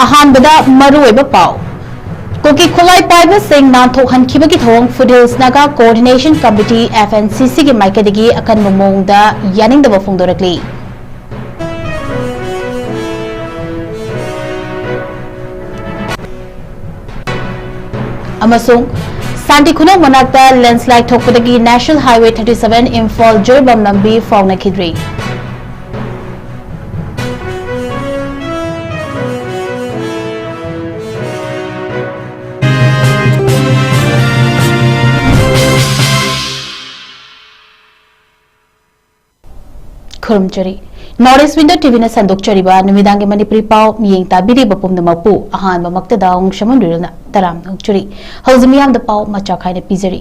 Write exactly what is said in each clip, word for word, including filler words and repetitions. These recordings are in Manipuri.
ꯑꯍꯥꯟꯕꯗ ꯃꯔꯨꯑꯣꯏꯕ ꯄꯥꯎ꯫ ꯀꯨꯀꯤ ꯈꯨꯠꯂꯥꯏ ꯄꯥꯏꯕꯁꯤꯡ ꯅꯥꯟꯊꯣꯛꯍꯟꯈꯤꯕꯒꯤ ꯊꯧꯑꯣꯡ Foothills Naga Coordination Committee, F N C C ꯒꯤ ꯃꯥꯏꯀꯩꯗꯒꯤ ꯑꯀꯟꯕ ꯃꯑꯣꯡꯗ ꯌꯥꯅꯤꯡꯗꯕ ꯐꯣꯡꯗꯣꯔꯛꯂꯤ꯫ ꯑꯃꯁꯨꯡ ꯁꯥꯟꯇꯤ ꯈꯨꯅꯧ ꯃꯅꯥꯛꯇ landslide ꯊꯣꯛꯄꯗꯒꯤ National Highway thirty seven Imphal Jiribam ꯂꯝꯕꯤ ꯐꯥꯎꯅꯈꯤꯗ꯭ꯔꯤ꯫ ꯈꯨꯔꯨꯝꯖꯔꯤ꯫ North East Window T V ꯅ ꯁꯟꯗꯣꯛꯆꯔꯤꯕ ꯅꯨꯃꯤꯗꯥꯡꯒꯤ ꯃꯅꯤꯄꯨꯔꯤ ꯄꯥꯎ ꯃꯤꯠꯌꯦꯡ ꯇꯥꯕꯤꯔꯤꯕ ꯄꯨꯝꯅꯃꯛꯄꯨ ꯑꯍꯥꯟꯕꯃꯛꯇꯗ ꯑꯋꯨꯡ ꯁꯃꯟ ꯔꯨꯔꯦꯜꯅ ꯇꯔꯥꯝꯅ ꯑꯣꯛꯆꯔꯤ꯫ ꯍꯧꯖꯤꯛ ꯃꯤꯌꯥꯝꯗ ꯄꯥꯎ ꯃꯆꯥ ꯈꯥꯏꯅ ꯄꯤꯖꯔꯤ꯫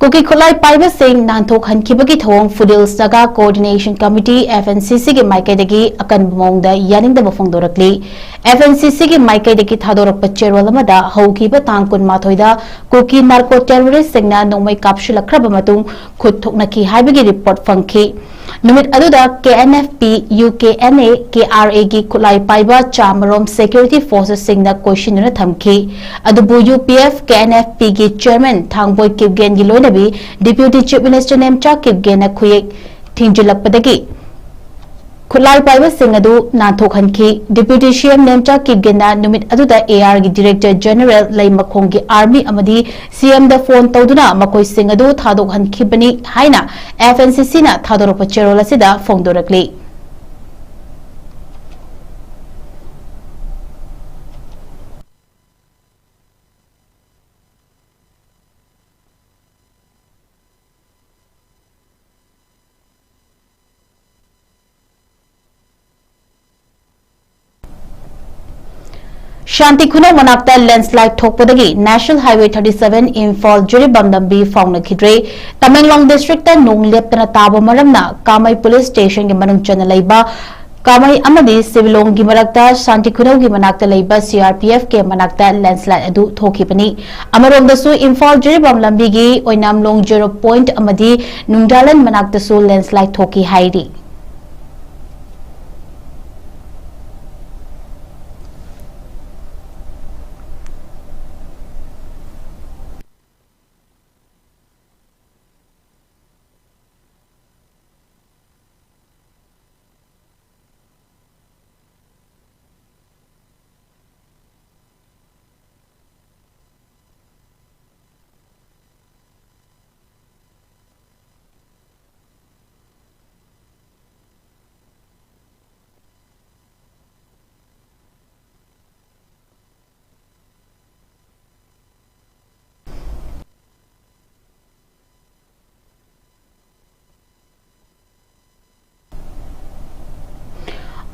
ꯀꯨꯀꯤ ꯈꯨꯠꯂꯥꯏ ꯄꯥꯏꯕꯁꯤꯡ ꯅꯥꯟꯊꯣꯛꯍꯟꯈꯤꯕꯒꯤ ꯊꯧꯑꯣꯡ Foothills Naga Coordination Committee, F N C C ꯒꯤ ꯃꯥꯏꯀꯩꯗꯒꯤ ꯑꯀꯟꯕ ꯃꯑꯣꯡꯗ ꯌꯥꯅꯤꯡꯗꯕ ꯐꯣꯡꯗꯣꯔꯛꯂꯤ꯫ F N C C ꯒꯤ ꯃꯥꯏꯀꯩꯗꯒꯤ ꯊꯥꯗꯣꯔꯛꯄ ꯆꯦꯔꯣꯜ ꯑꯃꯗ ꯍꯧꯈꯤꯕ ꯇꯥꯡ ꯀꯨꯟꯃꯥꯊꯣꯏꯗ ꯀꯨꯀꯤ narco terrorist ꯁꯤꯡꯅ ꯅꯣꯡꯃꯩ ꯀꯥꯞꯁꯤꯜꯂꯛꯈ꯭ꯔꯕ ꯃꯇꯨꯡ ꯈꯨꯠ ꯊꯣꯛꯅꯈꯤ ꯍꯥꯏꯕꯒꯤ report ꯐꯪꯈꯤ꯫ ꯅꯨꯃꯤꯠ ꯑꯗꯨꯗ K N F P, U K N A, K R A ꯒꯤ ꯈꯨꯠꯂꯥꯏ ꯄꯥꯏꯕ ꯆꯥꯃꯔꯣꯝ security forces ꯁꯤꯡꯅ ꯀꯣꯏꯁꯤꯟꯗꯨꯅ ꯊꯝꯈꯤ꯫ ꯑꯗꯨꯕꯨ U P F K N F P ꯒꯤ chairman ꯊꯥꯡꯕꯣꯏ ꯀꯤꯞꯒꯦꯟꯒꯤ ꯂꯣꯏꯅꯕꯤ Deputy Chief Minister ꯅꯦꯝꯆꯥ ꯀꯤꯞꯒꯦꯟꯅ ꯈꯨꯌꯦꯛ ꯊꯤꯡꯖꯤꯜꯂꯛꯄꯗꯒꯤ ꯈꯨꯠꯂꯥꯏ ꯄꯥꯏꯕꯁꯤꯡ ꯑꯗꯨ ꯅꯥꯟꯊꯣꯛꯍꯟꯈꯤ꯫ Deputy C M ꯅꯦꯝꯆꯥ ꯀꯤꯞꯒꯦꯟꯅ ꯅꯨꯃꯤꯠ ꯑꯗꯨꯗ A R ꯒꯤ Director General ꯂꯩꯃꯈꯣꯡꯒꯤ Army ꯑꯃꯗꯤ C M ꯗ phone ꯇꯧꯗꯨꯅ ꯃꯈꯣꯏꯁꯤꯡ ꯑꯗꯨ ꯊꯥꯗꯣꯛꯍꯟꯈꯤꯕꯅꯤ ꯍꯥꯏꯅ F N C C ꯅ ꯊꯥꯗꯣꯔꯛꯄ ꯆꯦꯔꯣꯜ ꯑꯁꯤꯗ ꯐꯣꯡꯗꯣꯔꯛꯂꯤ꯫ ꯁꯥꯟꯇꯤ ꯈꯨꯅꯧ ꯃꯅꯥꯛꯇ landslide ꯊꯣꯛꯄꯗꯒꯤ National Highway thirty seven Imphal Jiribam ꯂꯝꯕꯤ ꯐꯥꯎꯅꯈꯤꯗ꯭ꯔꯦ꯫ ꯇꯃꯦꯡꯂꯣꯡ district ꯇ ꯅꯣꯡ ꯂꯦꯞꯇꯅ ꯇꯥꯕ ꯃꯔꯝꯅ ꯀꯥꯃꯩ police station ꯒꯤ ꯃꯅꯨꯡ ꯆꯟꯅ ꯂꯩꯕ ꯀꯥꯃꯩ ꯑꯃꯗꯤ ꯁꯤꯕꯤꯂꯣꯡꯒꯤ ꯃꯔꯛꯇ ꯁꯥꯟꯇꯤ ꯈꯨꯅꯧꯒꯤ ꯃꯅꯥꯛꯇ ꯂꯩꯕ C R P F camp ꯃꯅꯥꯛꯇ landslide ꯑꯗꯨ ꯊꯣꯛꯈꯤꯕꯅꯤ꯫ ꯑꯃꯔꯣꯝꯗꯁꯨ ꯏꯝꯐꯥꯜ ꯖꯤꯔꯤꯕꯥꯝ ꯂꯝꯕꯤꯒꯤ ꯑꯣꯏꯅꯥꯝꯂꯣꯡ zero point ꯑꯃꯗꯤ ꯅꯨꯡꯗꯥꯂꯟ ꯃꯅꯥꯛꯇꯁꯨ landslide ꯊꯣꯛꯈꯤ ꯍꯥꯏꯔꯤ꯫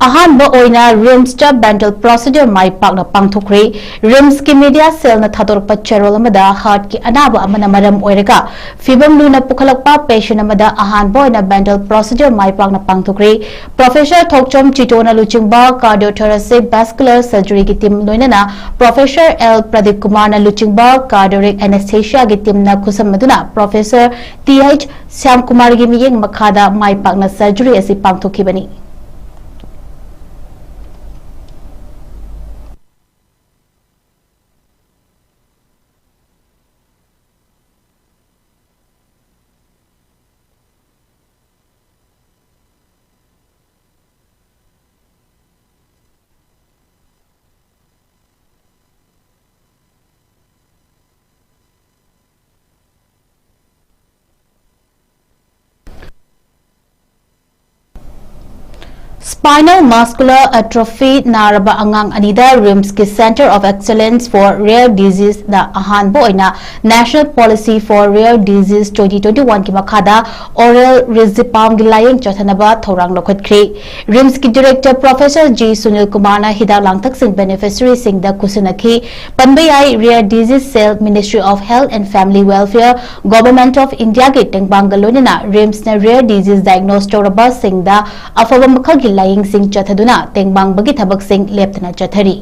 ꯑꯍꯥꯟꯕ ꯑꯣꯏꯅ ꯔꯤꯝꯁꯇ ꯕꯦꯟꯗꯜ ꯄ꯭ꯔꯣꯁꯤꯗ꯭ꯌꯨꯔ ꯃꯥꯏ ꯄꯥꯛꯅ ꯄꯥꯡꯊꯣꯛꯈ꯭ꯔꯦ꯫ ꯔꯤꯝꯁꯀꯤ ꯃꯤꯗꯤꯌꯥ ꯁꯦꯜꯅ ꯊꯥꯗꯣꯔꯛꯄ ꯆꯦꯔꯣꯜ ꯑꯃꯗ ꯍꯥꯔꯠꯀꯤ ꯑꯅꯥꯕ ꯑꯃꯅ ꯃꯔꯝ ꯑꯣꯏꯔꯒ ꯐꯤꯕꯝ ꯂꯨꯅ ꯄꯨꯈꯠꯂꯛꯄ ꯄꯦꯁꯦꯟ ꯑꯃꯗ ꯑꯍꯥꯟꯕ ꯑꯣꯏꯅ ꯕꯦꯟꯗꯜ ꯄ꯭ꯔꯣꯁꯤꯗ꯭ꯌꯨꯔ ꯃꯥꯏ ꯄꯥꯛꯅ ꯄꯥꯡꯊꯣꯛꯈ꯭ꯔꯦ꯫ ꯄ꯭ꯔꯣꯐꯦꯁꯔ ꯊꯣꯛꯆꯣꯝ ꯆꯤꯇꯣꯅ ꯂꯨꯆꯤꯡꯕ ꯀꯥꯔꯗꯤꯑꯣꯊꯣꯔꯥꯁꯤꯛ ꯚꯥꯁꯀꯨꯂꯔ ꯁꯔꯖꯔꯤꯒꯤ ꯇꯤꯝ ꯂꯣꯏꯅꯅ ꯄ꯭ꯔꯣꯐꯦꯁꯔ ꯑꯦꯜ ꯄ꯭ꯔꯗꯤꯞ ꯀꯨꯃꯥꯔꯅ ꯂꯨꯆꯤꯡꯕ ꯀꯥꯔꯗꯤꯑꯣꯔꯤꯛ ꯑꯦꯅꯦꯁꯊꯦꯁꯤꯌꯥꯒꯤ ꯇꯤꯝꯅ ꯈꯨꯠꯁꯝꯅꯗꯨꯅ ꯄ꯭ꯔꯣꯐꯦꯁꯔ ꯇꯤ ꯑꯩꯆ ꯁ꯭ꯌꯥꯝ ꯀꯨꯃꯥꯔꯒꯤ ꯃꯤꯠꯌꯦꯡ ꯃꯈꯥꯗ ꯃꯥꯏ ꯄꯥꯛꯅ ꯁꯔꯖꯔꯤ ꯑꯁꯤ ꯄꯥꯡꯊꯣꯛꯈꯤꯕꯅꯤ꯫ Spinal muscular atrophy ꯅꯥꯔꯕ ꯑꯉꯥꯡ ꯑꯅꯤꯗ ꯔꯤꯝꯁꯀꯤ Centre of Excellence for Rare Diseaseꯅ ꯑꯍꯥꯟꯕ ꯑꯣꯏꯅ National Policy for Rare Disease twenty twenty-oneꯒꯤ ꯃꯈꯥꯗ oral risdipamꯒꯤ ꯂꯥꯌꯦꯡ ꯆꯠꯊꯅꯕ ꯊꯧꯔꯥꯡ ꯂꯧꯈꯠꯈ꯭ꯔꯦ꯫ ꯔꯤꯝꯁꯀꯤ ꯗꯤꯔꯦꯛꯇꯔ ꯄ꯭ꯔꯣꯐꯦꯁꯔ ꯖꯤ ꯁꯨꯅꯤꯜ ꯀꯨꯃꯥꯔꯅ ꯍꯤꯗꯥꯛ ꯂꯥꯡꯊꯛꯁꯤꯡ ꯕꯦꯅꯤꯐꯤꯁꯔꯤꯁꯤꯡꯗ ꯈꯨꯠꯁꯤꯟꯅꯈꯤ꯫ ꯄꯟꯕ ꯌꯥꯏ, Rare Disease Cell, Ministry of Health and Family Welfare, Government of Indiaꯒꯤ ꯇꯦꯡꯕꯥꯡꯒ ꯂꯣꯏꯅꯅ ꯔꯤꯝꯁꯅ rare disease diagnose ꯇꯧꯔꯕꯁꯤꯡꯗ ꯑꯐꯕ ꯃꯈꯜꯒꯤ ꯂꯥꯌꯦꯡꯁꯤꯡ ꯆꯠꯊꯗꯨꯅ ꯇꯦꯡꯕꯥꯡꯕꯒꯤ ꯊꯕꯛꯁꯤꯡ ꯂꯦꯞꯇꯅ ꯆꯠꯊꯔꯤ꯫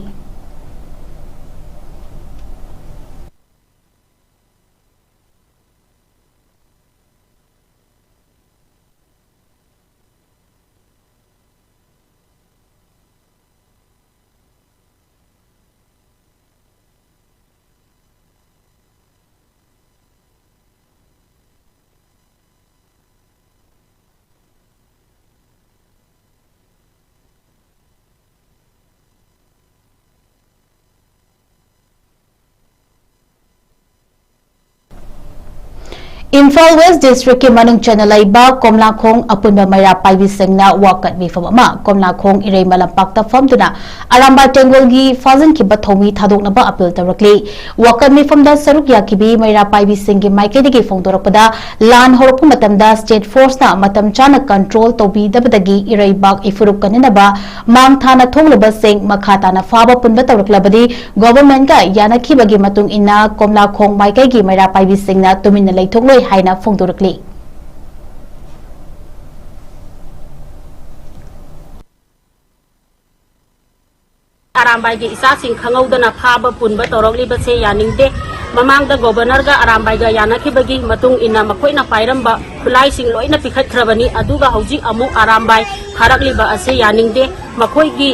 ꯏꯝꯐꯥꯜ ꯋꯦꯁ ꯗꯤꯁꯇ꯭ꯔꯤꯛꯀꯤ ꯃꯅꯨꯡ ꯆꯟꯅ ꯂꯩꯕ ꯀꯣꯝꯂꯥꯈꯣꯡ ꯑꯄꯨꯟꯕ ꯃꯩꯔꯥ ꯄꯥꯏꯕꯤꯁꯤꯡꯅ ꯋꯥꯀꯠ ꯃꯤꯐꯝ ꯑꯃ ꯀꯣꯝꯂꯥꯈꯣꯡ ꯏꯔꯩꯃ ꯂꯝꯄꯥꯛꯇ ꯐꯝꯗꯨꯅ ꯑꯔꯥꯝꯕꯥꯏ ꯇꯦꯡꯒꯣꯜꯒꯤ ꯐꯥꯖꯤꯟꯈꯤꯕ ꯊꯧꯃꯤ ꯊꯥꯗꯣꯛꯅꯕ ꯑꯄꯤꯜ ꯇꯧꯔꯛꯂꯤ꯫ ꯋꯥꯀꯠ ꯃꯤꯐꯝꯗ ꯁꯔꯨꯛ ꯌꯥꯈꯤꯕꯤ ꯃꯩꯔꯥ ꯄꯥꯏꯕꯤꯁꯤꯡꯒꯤ ꯃꯥꯏꯀꯩꯗꯒꯤ ꯐꯣꯡꯗꯣꯔꯛꯄꯗ, ꯂꯥꯟ ꯍꯧꯔꯛꯄ ꯃꯇꯝꯗ ꯁ꯭ꯇꯦꯠ ꯐꯣꯔꯁꯅ ꯃꯇꯝ ꯆꯥꯅ ꯀꯟꯇ꯭ꯔꯣꯜ ꯇꯧꯕꯤꯗꯕꯗꯒꯤ ꯏꯔꯩꯕꯥꯛ ꯏꯐꯨꯔꯨꯞ ꯀꯟꯅꯅꯕ ꯃꯥꯡ ꯊꯥꯅ ꯊꯣꯛꯂꯕꯁꯤꯡ ꯃꯈꯥ ꯇꯥꯅ ꯐꯥꯕ ꯄꯨꯟꯕ ꯇꯧꯔꯛꯂꯕꯗꯤ ꯒꯣꯚꯔꯟꯃꯦꯟꯠꯀ ꯌꯥꯅꯈꯤꯕꯒꯤ ꯃꯇꯨꯡ ꯏꯟꯅ ꯀꯣꯝꯂꯥꯈꯣꯡ ꯃꯥꯏꯀꯩꯒꯤ ꯃꯩꯔꯥ ꯄꯥꯏꯕꯤꯁꯤꯡꯅ ꯇꯨꯃꯤꯟꯅ ꯂꯩꯊꯣꯛꯂꯣꯏ ꯍꯥꯏꯅ ꯐꯣꯡꯗꯣꯔꯛꯂꯤ꯫ ꯑꯔꯥꯝꯕꯥꯏꯒꯤ ꯏꯆꯥꯁꯤꯡ ꯈꯪꯍꯧꯗꯅ ꯐꯥꯕ ꯄꯨꯟꯕ ꯇꯧꯔꯛꯂꯤꯕꯁꯦ ꯌꯥꯅꯤꯡꯗꯦ꯫ ꯃꯃꯥꯡꯗ ꯒꯣꯚꯔꯅꯔꯒ ꯑꯔꯥꯝꯕꯥꯏꯒ ꯌꯥꯅꯈꯤꯕꯒꯤ ꯃꯇꯨꯡ ꯏꯟꯅ ꯃꯈꯣꯏꯅ ꯄꯥꯏꯔꯝꯕ ꯈꯨꯠꯂꯥꯏꯁꯤꯡ ꯂꯣꯏꯅ ꯄꯤꯈꯠꯈ꯭ꯔꯕꯅꯤ, ꯑꯗꯨꯒ ꯍꯧꯖꯤꯛ ꯑꯃꯨꯛ ꯑꯔꯥꯝꯕꯥꯏ ꯐꯥꯔꯛꯂꯤꯕ ꯑꯁꯤ ꯌꯥꯅꯤꯡꯗꯦ꯫ ꯃꯈꯣꯏꯒꯤ,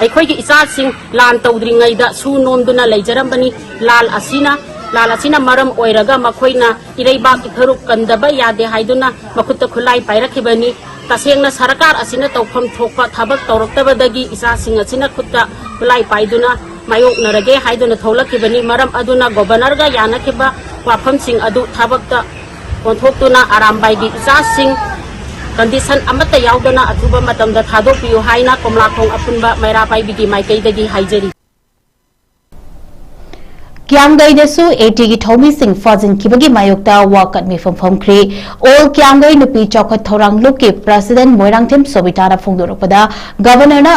ꯑꯩꯈꯣꯏꯒꯤ ꯏꯆꯥꯁꯤꯡ ꯂꯥꯟ ꯇꯧꯗ꯭ꯔꯤꯉꯩꯗ ꯁꯨ ꯅꯣꯝꯗꯨꯅ ꯂꯩꯖꯔꯝꯕꯅꯤ꯫ ꯂꯥꯜ ꯑꯁꯤꯅ, ꯂꯥꯜ ꯑꯁꯤꯅ ꯃꯔꯝ ꯑꯣꯏꯔꯒ ꯃꯈꯣꯏꯅ ꯏꯔꯩꯕꯥꯛ ꯏꯐꯨꯔꯨꯞ ꯀꯟꯗꯕ ꯌꯥꯗꯦ ꯍꯥꯏꯗꯨꯅ ꯃꯈꯨꯠꯇ ꯈꯨꯠꯂꯥꯏ ꯄꯥꯏꯔꯛꯈꯤꯕꯅꯤ꯫ ꯇꯁꯦꯡꯅ ꯁꯔꯀꯥꯔ ꯑꯁꯤꯅ ꯇꯧꯐꯝ ꯊꯣꯛꯄ ꯊꯕꯛ ꯇꯧꯔꯛꯇꯕꯗꯒꯤ ꯏꯆꯥꯁꯤꯡ ꯑꯁꯤꯅ ꯈꯨꯠꯇ ꯈꯨꯠꯂꯥꯏ ꯄꯥꯏꯗꯨꯅ ꯃꯥꯌꯣꯛꯅꯔꯒꯦ ꯍꯥꯏꯗꯨꯅ ꯊꯣꯛꯂꯛꯈꯤꯕꯅꯤ꯫ ꯃꯔꯝ ꯑꯗꯨꯅ ꯒꯣꯚꯔꯅꯔꯒ ꯌꯥꯅꯈꯤꯕ ꯋꯥꯐꯝꯁꯤꯡ ꯑꯗꯨ ꯊꯕꯛꯇ ꯑꯣꯟꯊꯣꯛꯇꯨꯅ ꯑꯔꯥꯝꯕꯥꯏꯒꯤ ꯏꯆꯥꯁꯤꯡ ꯀꯟꯗꯤꯁꯟ ꯑꯃꯠꯇ ꯌꯥꯎꯗꯅ ꯑꯊꯨꯕ ꯃꯇꯝꯗ ꯊꯥꯗꯣꯛꯄꯤꯌꯨ ꯍꯥꯏꯅ ꯀꯣꯝꯂꯥꯈꯣꯡ ꯑꯄꯨꯟꯕ ꯃꯩꯔꯥ ꯄꯥꯏꯕꯤꯒꯤ ꯃꯥꯏꯀꯩꯗꯒꯤ ꯍꯥꯏꯖꯔꯤ꯫ ꯀ꯭ꯌꯥꯝꯒꯩꯗꯁꯨ ꯑꯦ ꯇꯤꯒꯤ ꯊꯧꯃꯤꯁꯤꯡ ꯐꯥꯖꯤꯟꯈꯤꯕꯒꯤ ꯃꯥꯌꯣꯛꯇ ꯋꯥꯀꯠ ꯃꯤꯐꯝ ꯐꯝꯈ꯭ꯔꯤ꯫ ꯑꯣꯜ ꯀ꯭ꯌꯥꯝꯒꯩ ꯅꯨꯄꯤ ꯆꯥꯎꯈꯠ ꯊꯧꯔꯥꯡ ꯂꯨꯞꯀꯤ ꯄ꯭ꯔꯁꯤꯗꯦꯟꯠ ꯃꯣꯏꯔꯥꯡꯊꯦꯝ ꯁꯣꯕꯤꯇꯥꯅ ꯐꯣꯡꯗꯣꯔꯛꯄꯗ, ꯒꯚꯔꯅꯔꯅ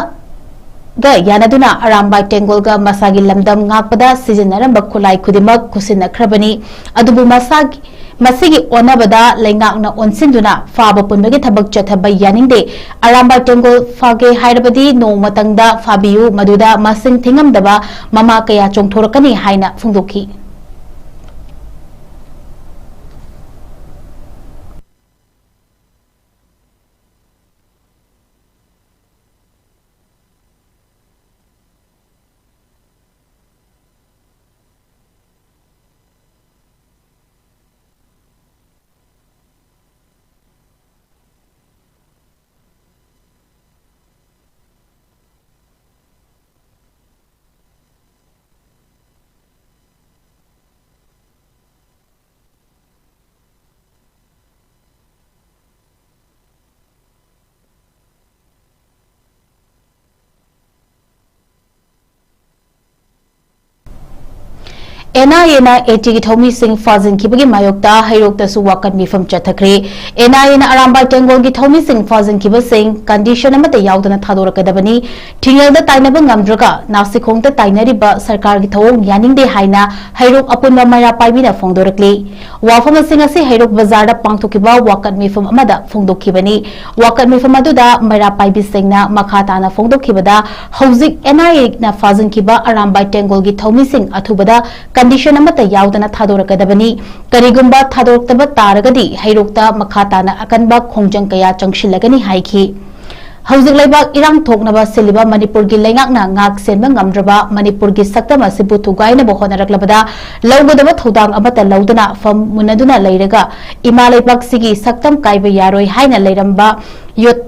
ꯒ ꯌꯥꯅꯗꯨꯅ ꯑꯔꯥꯝꯕꯥꯏ ꯇꯦꯡꯒꯣꯜꯒ ꯃꯁꯥꯒꯤ ꯂꯝꯗꯝ ꯉꯥꯛꯄꯗ ꯁꯤꯖꯤꯟꯅꯔꯝꯕ ꯈꯨꯠꯂꯥꯏ ꯈꯨꯗꯤꯡꯃꯛ ꯈꯨꯠꯁꯤꯟꯅꯈ꯭ꯔꯕꯅꯤ꯫ ꯑꯗꯨꯕꯨ ꯃꯁꯥꯒꯤ, ꯃꯁꯤꯒꯤ ꯑꯣꯟꯅꯕꯗ ꯂꯩꯉꯥꯛꯅ ꯑꯣꯟꯁꯤꯟꯗꯨꯅ ꯐꯥꯕ ꯄꯨꯟꯕꯒꯤ ꯊꯕꯛ ꯆꯠꯊꯕ ꯌꯥꯅꯤꯡꯗꯦ꯫ ꯑꯔꯥꯝꯕꯥꯏ ꯇꯦꯡꯒꯣꯜ ꯐꯥꯒꯦ ꯍꯥꯏꯔꯕꯗꯤ ꯅꯣꯡꯃꯇꯪꯗ ꯐꯥꯕꯤꯌꯨ, ꯃꯗꯨꯗ ꯃꯁꯤꯡ ꯊꯤꯉꯝꯗꯕ ꯃꯃꯥ ꯀꯌꯥ ꯆꯣꯡꯊꯣꯔꯛꯀꯅꯤ ꯍꯥꯏꯅ ꯐꯣꯡꯗꯣꯛꯈꯤ꯫ ꯑꯦꯟ ꯑꯥꯏ ꯑꯦꯅ ꯑꯦ ꯇꯤꯒꯤ ꯊꯧꯃꯤꯁꯤꯡ ꯐꯥꯖꯤꯟꯈꯤꯕꯒꯤ ꯃꯥꯌꯣꯛꯇ ꯍꯩꯔꯣꯛꯇꯁꯨ ꯋꯥꯀꯠ ꯃꯤꯐꯝ ꯆꯠꯊꯈ꯭ꯔꯦ꯫ ꯑꯦꯟ ꯑꯥꯏ ꯑꯦꯅ ꯑꯔꯥꯝꯕꯥꯏ ꯇꯦꯡꯒꯣꯜꯒꯤ ꯊꯧꯃꯤꯁꯤꯡ ꯐꯥꯖꯤꯟꯈꯤꯕꯁꯤꯡ ꯀꯟꯗꯤꯁꯟ ꯑꯃꯠꯇ ꯌꯥꯎꯗꯅ ꯊꯥꯗꯣꯔꯛꯀꯗꯕꯅꯤ꯫ ꯊꯤꯡꯉꯦꯜꯗ ꯇꯥꯏꯅꯕ ꯉꯝꯗ꯭ꯔꯒ ꯅꯥꯁꯤꯈꯣꯡꯗ ꯇꯥꯏꯅꯔꯤꯕ ꯁꯔꯀꯥꯔꯒꯤ ꯊꯧꯑꯣꯡ ꯌꯥꯅꯤꯡꯗꯦ ꯍꯥꯏꯅ ꯍꯩꯔꯣꯛ ꯑꯄꯨꯟꯕ ꯃꯩꯔꯥ ꯄꯥꯏꯕꯤꯅ ꯐꯣꯡꯗꯣꯔꯛꯂꯤ꯫ ꯋꯥꯐꯝ ꯑꯁꯤ ꯉꯁꯤ ꯍꯩꯔꯣꯛ ꯕꯖꯥꯔꯗ ꯄꯥꯡꯊꯣꯛꯈꯤꯕ ꯋꯥꯀꯠ ꯃꯤꯐꯝ ꯑꯃꯗ ꯐꯣꯡꯗꯣꯛꯈꯤꯕꯅꯤ꯫ ꯋꯥꯀꯠ ꯃꯤꯐꯝ ꯑꯗꯨꯗ ꯃꯩꯔꯥ ꯄꯥꯏꯕꯤꯁꯤꯡꯅ ꯃꯈꯥ ꯇꯥꯅ ꯐꯣꯡꯗꯣꯛꯈꯤꯕꯗ, ꯍꯧꯖꯤꯛ ꯑꯦꯟ ꯑꯥꯏ ꯑꯦꯅ ꯐꯥꯖꯤꯟꯈꯤꯕ ꯑꯔꯥꯝꯕꯥꯏ ꯇꯦꯡꯒꯣꯜꯒꯤ ꯊꯧꯃꯤꯁꯤꯡ ꯑꯊꯨꯕꯗ ꯀꯟꯗꯤꯁꯟ ꯑꯃꯠꯇ ꯌꯥꯎꯗꯅ ꯊꯥꯗꯣꯔꯛꯀꯗꯕꯅꯤ꯫ ꯀꯔꯤꯒꯨꯝꯕ ꯊꯥꯗꯣꯔꯛꯇꯕ ꯇꯥꯔꯒꯗꯤ ꯍꯩꯔꯣꯛꯇ ꯃꯈꯥ ꯇꯥꯅ ꯑꯀꯟꯕ ꯈꯣꯡꯖꯪ ꯀꯌꯥ ꯆꯪꯁꯤꯜꯂꯒꯅꯤ ꯍꯥꯏꯈꯤ꯫ ꯍꯧꯖꯤꯛ ꯂꯩꯕꯥꯛ ꯏꯔꯥꯡ ꯊꯣꯛꯅꯕ ꯁꯤꯜꯂꯤꯕ ꯃꯅꯤꯄꯨꯔꯒꯤ ꯂꯩꯉꯥꯛꯅ ꯉꯥꯛ ꯁꯦꯟꯕ ꯉꯝꯗ꯭ꯔꯕ ꯃꯅꯤꯄꯨꯔꯒꯤ ꯁꯛꯇꯝ ꯑꯁꯤꯕꯨ ꯊꯨꯒꯥꯏꯅꯕ ꯍꯣꯠꯅꯔꯛꯂꯕꯗ ꯂꯧꯒꯗꯕ ꯊꯧꯗꯥꯡ ꯑꯃꯠꯇ ꯂꯧꯗꯅ ꯐꯝ ꯃꯨꯟꯅꯗꯨꯅ ꯂꯩꯔꯒ ꯏꯃꯥ ꯂꯩꯕꯥꯛꯁꯤꯒꯤ ꯁꯛꯇꯝ ꯀꯥꯏꯕ ꯌꯥꯔꯣꯏ ꯍꯥꯏꯅ ꯂꯩꯔꯝꯕ ꯌꯣꯠ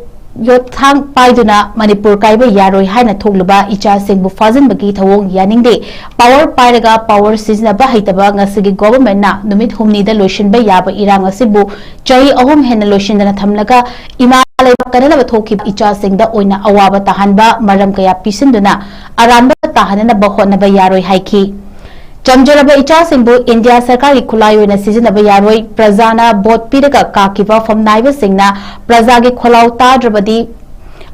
ꯌꯣꯠꯊꯥꯡ ꯄꯥꯏꯗꯨꯅ ꯃꯅꯤꯄꯨꯔ ꯀꯥꯏꯕ ꯌꯥꯔꯣꯏ ꯍꯥꯏꯅ ꯊꯣꯛꯂꯨꯕ ꯏꯆꯥꯁꯤꯡꯕꯨ ꯐꯥꯖꯤꯟꯕꯒꯤ ꯊꯧꯑꯣꯡ ꯌꯥꯅꯤꯡꯗꯦ꯫ ꯄꯥꯋꯔ ꯄꯥꯏꯔꯒ ꯄꯥꯋꯔ ꯁꯤꯖꯤꯟꯅꯕ ꯍꯩꯇꯕ ꯉꯁꯤꯒꯤ ꯒꯣꯚꯔꯟꯃꯦꯟꯠꯅ ꯅꯨꯃꯤꯠ ꯍꯨꯝꯅꯤꯗ ꯂꯣꯏꯁꯤꯟꯕ ꯌꯥꯕ ꯏꯔꯥꯡ ꯑꯁꯤꯕꯨ ꯆꯍꯤ ꯑꯍꯨꯝ ꯍꯦꯟꯅ ꯂꯣꯏꯁꯤꯟꯗꯅ ꯊꯝꯂꯒ ꯏꯃꯥ ꯂꯩꯕꯥꯛ ꯀꯟꯅꯅꯕ ꯊꯣꯛꯈꯤꯕ ꯏꯆꯥꯁꯤꯡꯗ ꯑꯣꯏꯅ ꯑꯋꯥꯕ ꯇꯥꯍꯟꯕ ꯃꯔꯝ ꯀꯌꯥ ꯄꯤꯁꯤꯟꯗꯨꯅ ꯑꯔꯥꯟꯕ ꯇꯥꯍꯟꯅꯅꯕ ꯍꯣꯠꯅꯕ ꯌꯥꯔꯣꯏ ꯍꯥꯏꯈꯤ꯫ ꯆꯝꯖꯔꯕ ꯏꯆꯥꯁꯤꯡꯕꯨ ꯏꯟꯗꯤꯌꯥ ꯁꯔꯀꯥꯔꯒꯤ ꯈꯨꯠꯂꯥꯏ ꯑꯣꯏꯅ ꯁꯤꯖꯤꯟꯅꯕ ꯌꯥꯔꯣꯏ꯫ ꯄ꯭ꯔꯖꯥꯅ ꯚꯣꯠ ꯄꯤꯔꯒ ꯀꯥꯈꯤꯕ ꯐꯝꯅꯥꯏꯕꯁꯤꯡꯅ ꯄ꯭ꯔꯖꯥꯒꯤ ꯈꯣꯜꯂꯥꯎ ꯇꯥꯗ꯭ꯔꯕꯗꯤ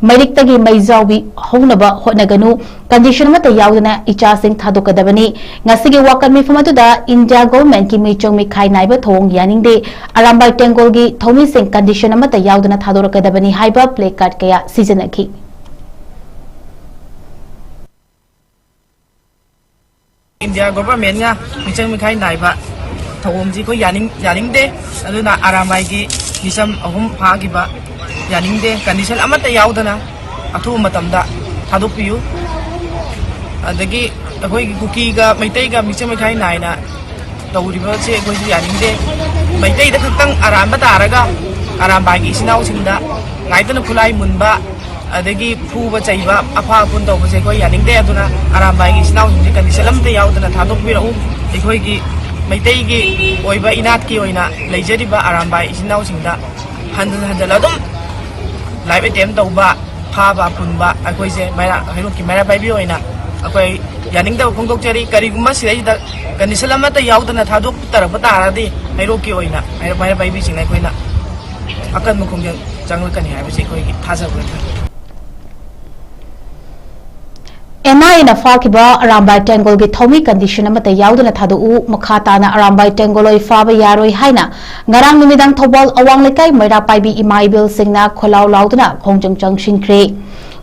ꯃꯩꯔꯤꯛꯇꯒꯤ ꯃꯩ ꯖꯥꯎꯕꯤ ꯍꯧꯅꯕ ꯍꯣꯠꯅꯒꯅꯨ꯫ ꯀꯟꯗꯤꯁꯟ ꯑꯃꯠꯇ ꯌꯥꯎꯗꯅ ꯏꯆꯥꯁꯤꯡ ꯊꯥꯗꯣꯛꯀꯗꯕꯅꯤ꯫ ꯉꯁꯤꯒꯤ ꯋꯥꯀꯠ ꯃꯤꯐꯝ ꯑꯗꯨꯗ ꯏꯟꯗꯤꯌꯥ ꯒꯣꯚꯔꯟꯃꯦꯟꯠꯀꯤ ꯃꯤꯆꯪ ꯃꯤꯈꯥꯏ ꯅꯥꯏꯕ ꯊꯧꯑꯣꯡ ꯌꯥꯅꯤꯡꯗꯦ꯫ ꯑꯔꯥꯝꯕꯥꯏ ꯇꯦꯡꯒꯣꯜꯒꯤ ꯊꯧꯃꯤꯁꯤꯡ ꯀꯟꯗꯤꯁꯟ ꯑꯃꯠꯇ ꯌꯥꯎꯗꯅ ꯊꯥꯗꯣꯔꯛꯀꯗꯕꯅꯤ ꯍꯥꯏꯕ ꯄ꯭ꯂꯦ ꯀꯥꯔꯗ ꯀꯌꯥ ꯁꯤꯖꯤꯟꯅꯈꯤ꯫ ꯏꯟꯗꯤꯌꯥ ꯒꯣꯚꯔꯟꯃꯦꯟꯠꯅ ꯃꯤꯆꯪ ꯃꯤꯈꯥꯏ ꯅꯥꯏꯕ ꯊꯧꯑꯣꯡꯁꯤ ꯑꯩꯈꯣꯏ ꯌꯥꯅꯤꯡ-, ꯌꯥꯅꯤꯡꯗꯦ꯫ ꯑꯗꯨꯅ ꯑꯔꯥꯝꯕꯥꯏꯒꯤ ꯃꯤꯆꯝ ꯑꯍꯨꯝ ꯐꯥꯈꯤꯕ ꯌꯥꯅꯤꯡꯗꯦ꯫ ꯀꯟꯗꯤꯁꯟ ꯑꯃꯠꯇ ꯌꯥꯎꯗꯅ ꯑꯊꯨꯕ ꯃꯇꯝꯗ ꯊꯥꯗꯣꯛꯄꯤꯌꯨ꯫ ꯑꯗꯒꯤ ꯑꯩꯈꯣꯏꯒꯤ ꯀꯨꯀꯤꯒ ꯃꯩꯇꯩꯒ ꯃꯤꯆꯪ ꯃꯤꯈꯥꯏ ꯅꯥꯏꯅ ꯇꯧꯔꯤꯕꯁꯦ ꯑꯩꯈꯣꯏꯁꯨ ꯌꯥꯅꯤꯡꯗꯦ꯫ ꯃꯩꯇꯩꯗ ꯈꯛꯇꯪ ꯑꯔꯥꯟꯕ ꯇꯥꯔꯒ ꯑꯔꯥꯝꯕꯥꯏꯒꯤ ꯏꯆꯤꯟ ꯏꯅꯥꯎꯁꯤꯡꯗ ꯉꯥꯏꯇꯅ ꯈꯨꯠꯂꯥꯏ ꯃꯨꯟꯕ, ꯑꯗꯒꯤ ꯐꯨꯕ ꯆꯩꯕ, ꯑꯐꯥ ꯑꯄꯨꯟ ꯇꯧꯕꯁꯦ ꯑꯩꯈꯣꯏ ꯌꯥꯅꯤꯡꯗꯦ꯫ ꯑꯗꯨꯅ ꯑꯔꯥꯝꯕꯥꯏꯒꯤ ꯏꯆꯤꯟ ꯏꯅꯥꯎꯁꯤꯡꯁꯦ ꯀꯟꯗꯤꯁꯟ ꯑꯃꯠꯇ ꯌꯥꯎꯗꯅ ꯊꯥꯗꯣꯛꯄꯤꯔꯛꯎ꯫ ꯑꯩꯈꯣꯏꯒꯤ ꯃꯩꯇꯩꯒꯤ ꯑꯣꯏꯕ ꯏꯅꯥꯠꯀꯤ ꯑꯣꯏꯅ ꯂꯩꯖꯔꯤꯕ ꯑꯔꯥꯝꯕꯥꯏ ꯏꯆꯤꯟ ꯏꯅꯥꯎꯁꯤꯡꯗ ꯍꯟꯖꯤꯟ ꯍꯟꯖꯤꯟ ꯑꯗꯨꯝ ꯂꯥꯏꯐ ꯑꯦꯇꯦꯝ ꯇꯧꯕ, ꯐꯥꯕ ꯄꯨꯟꯕ, ꯑꯩꯈꯣꯏꯁꯦ ꯃꯩꯔꯥ-, ꯍꯩꯔꯣꯛꯀꯤ ꯃꯩꯔꯥ ꯄꯥꯏꯕꯤ ꯑꯣꯏꯅ ꯑꯩꯈꯣꯏ ꯌꯥꯅꯤꯡꯗꯕ ꯐꯣꯡꯗꯣꯛꯆꯔꯤ꯫ ꯀꯔꯤꯒꯨꯝꯕ ꯁꯤꯗꯩꯁꯤꯗ ꯀꯟꯗꯤꯁꯟ ꯑꯃꯠꯇ ꯌꯥꯎꯗꯅ ꯊꯥꯗꯣꯛꯇꯔꯛꯄ ꯇꯥꯔꯒꯗꯤ ꯍꯩꯔꯣꯛꯀꯤ ꯑꯣꯏꯅ ꯃꯩꯔꯥ ꯄꯥꯏꯕꯤꯁꯤꯡꯅ ꯑꯩꯈꯣꯏꯅ ꯑꯀꯟꯕ ꯈꯣꯡꯖꯪ ꯆꯪꯂꯛꯀꯅꯤ ꯍꯥꯏꯕꯁꯤ ꯑꯩꯈꯣꯏꯒꯤ ꯊꯥꯖꯕ ꯂꯩ꯫ ꯑꯦꯟ ꯑꯥꯏ ꯑꯦꯅ ꯐꯥꯈꯤꯕ ꯑꯔꯥꯝꯕꯥꯏ ꯇꯦꯡꯒꯣꯜꯒꯤ ꯊꯧꯃꯤ ꯀꯟꯗꯤꯁꯟ ꯑꯃꯠꯇ ꯌꯥꯎꯗꯅ ꯊꯥꯗꯣꯛꯎ꯫ ꯃꯈꯥ ꯇꯥꯅ ꯑꯔꯥꯝꯕꯥꯏ ꯇꯦꯡꯒꯣꯜ ꯍꯣꯏ ꯐꯥꯕ ꯌꯥꯔꯣꯏ ꯍꯥꯏꯅ ꯉꯔꯥꯡ ꯅꯨꯃꯤꯗꯥꯡ ꯊꯧꯕꯥꯜ ꯑꯋꯥꯡ ꯂꯩꯀꯥꯏ ꯃꯩꯔꯥ ꯄꯥꯏꯕꯤ ꯏꯃꯥ ꯏꯕꯦꯜꯁꯤꯡꯅ ꯈꯣꯜꯂꯥꯎ ꯂꯥꯎꯗꯨꯅ ꯈꯣꯡꯖꯪ ꯆꯪꯁꯤꯟꯈ꯭ꯔꯦ꯫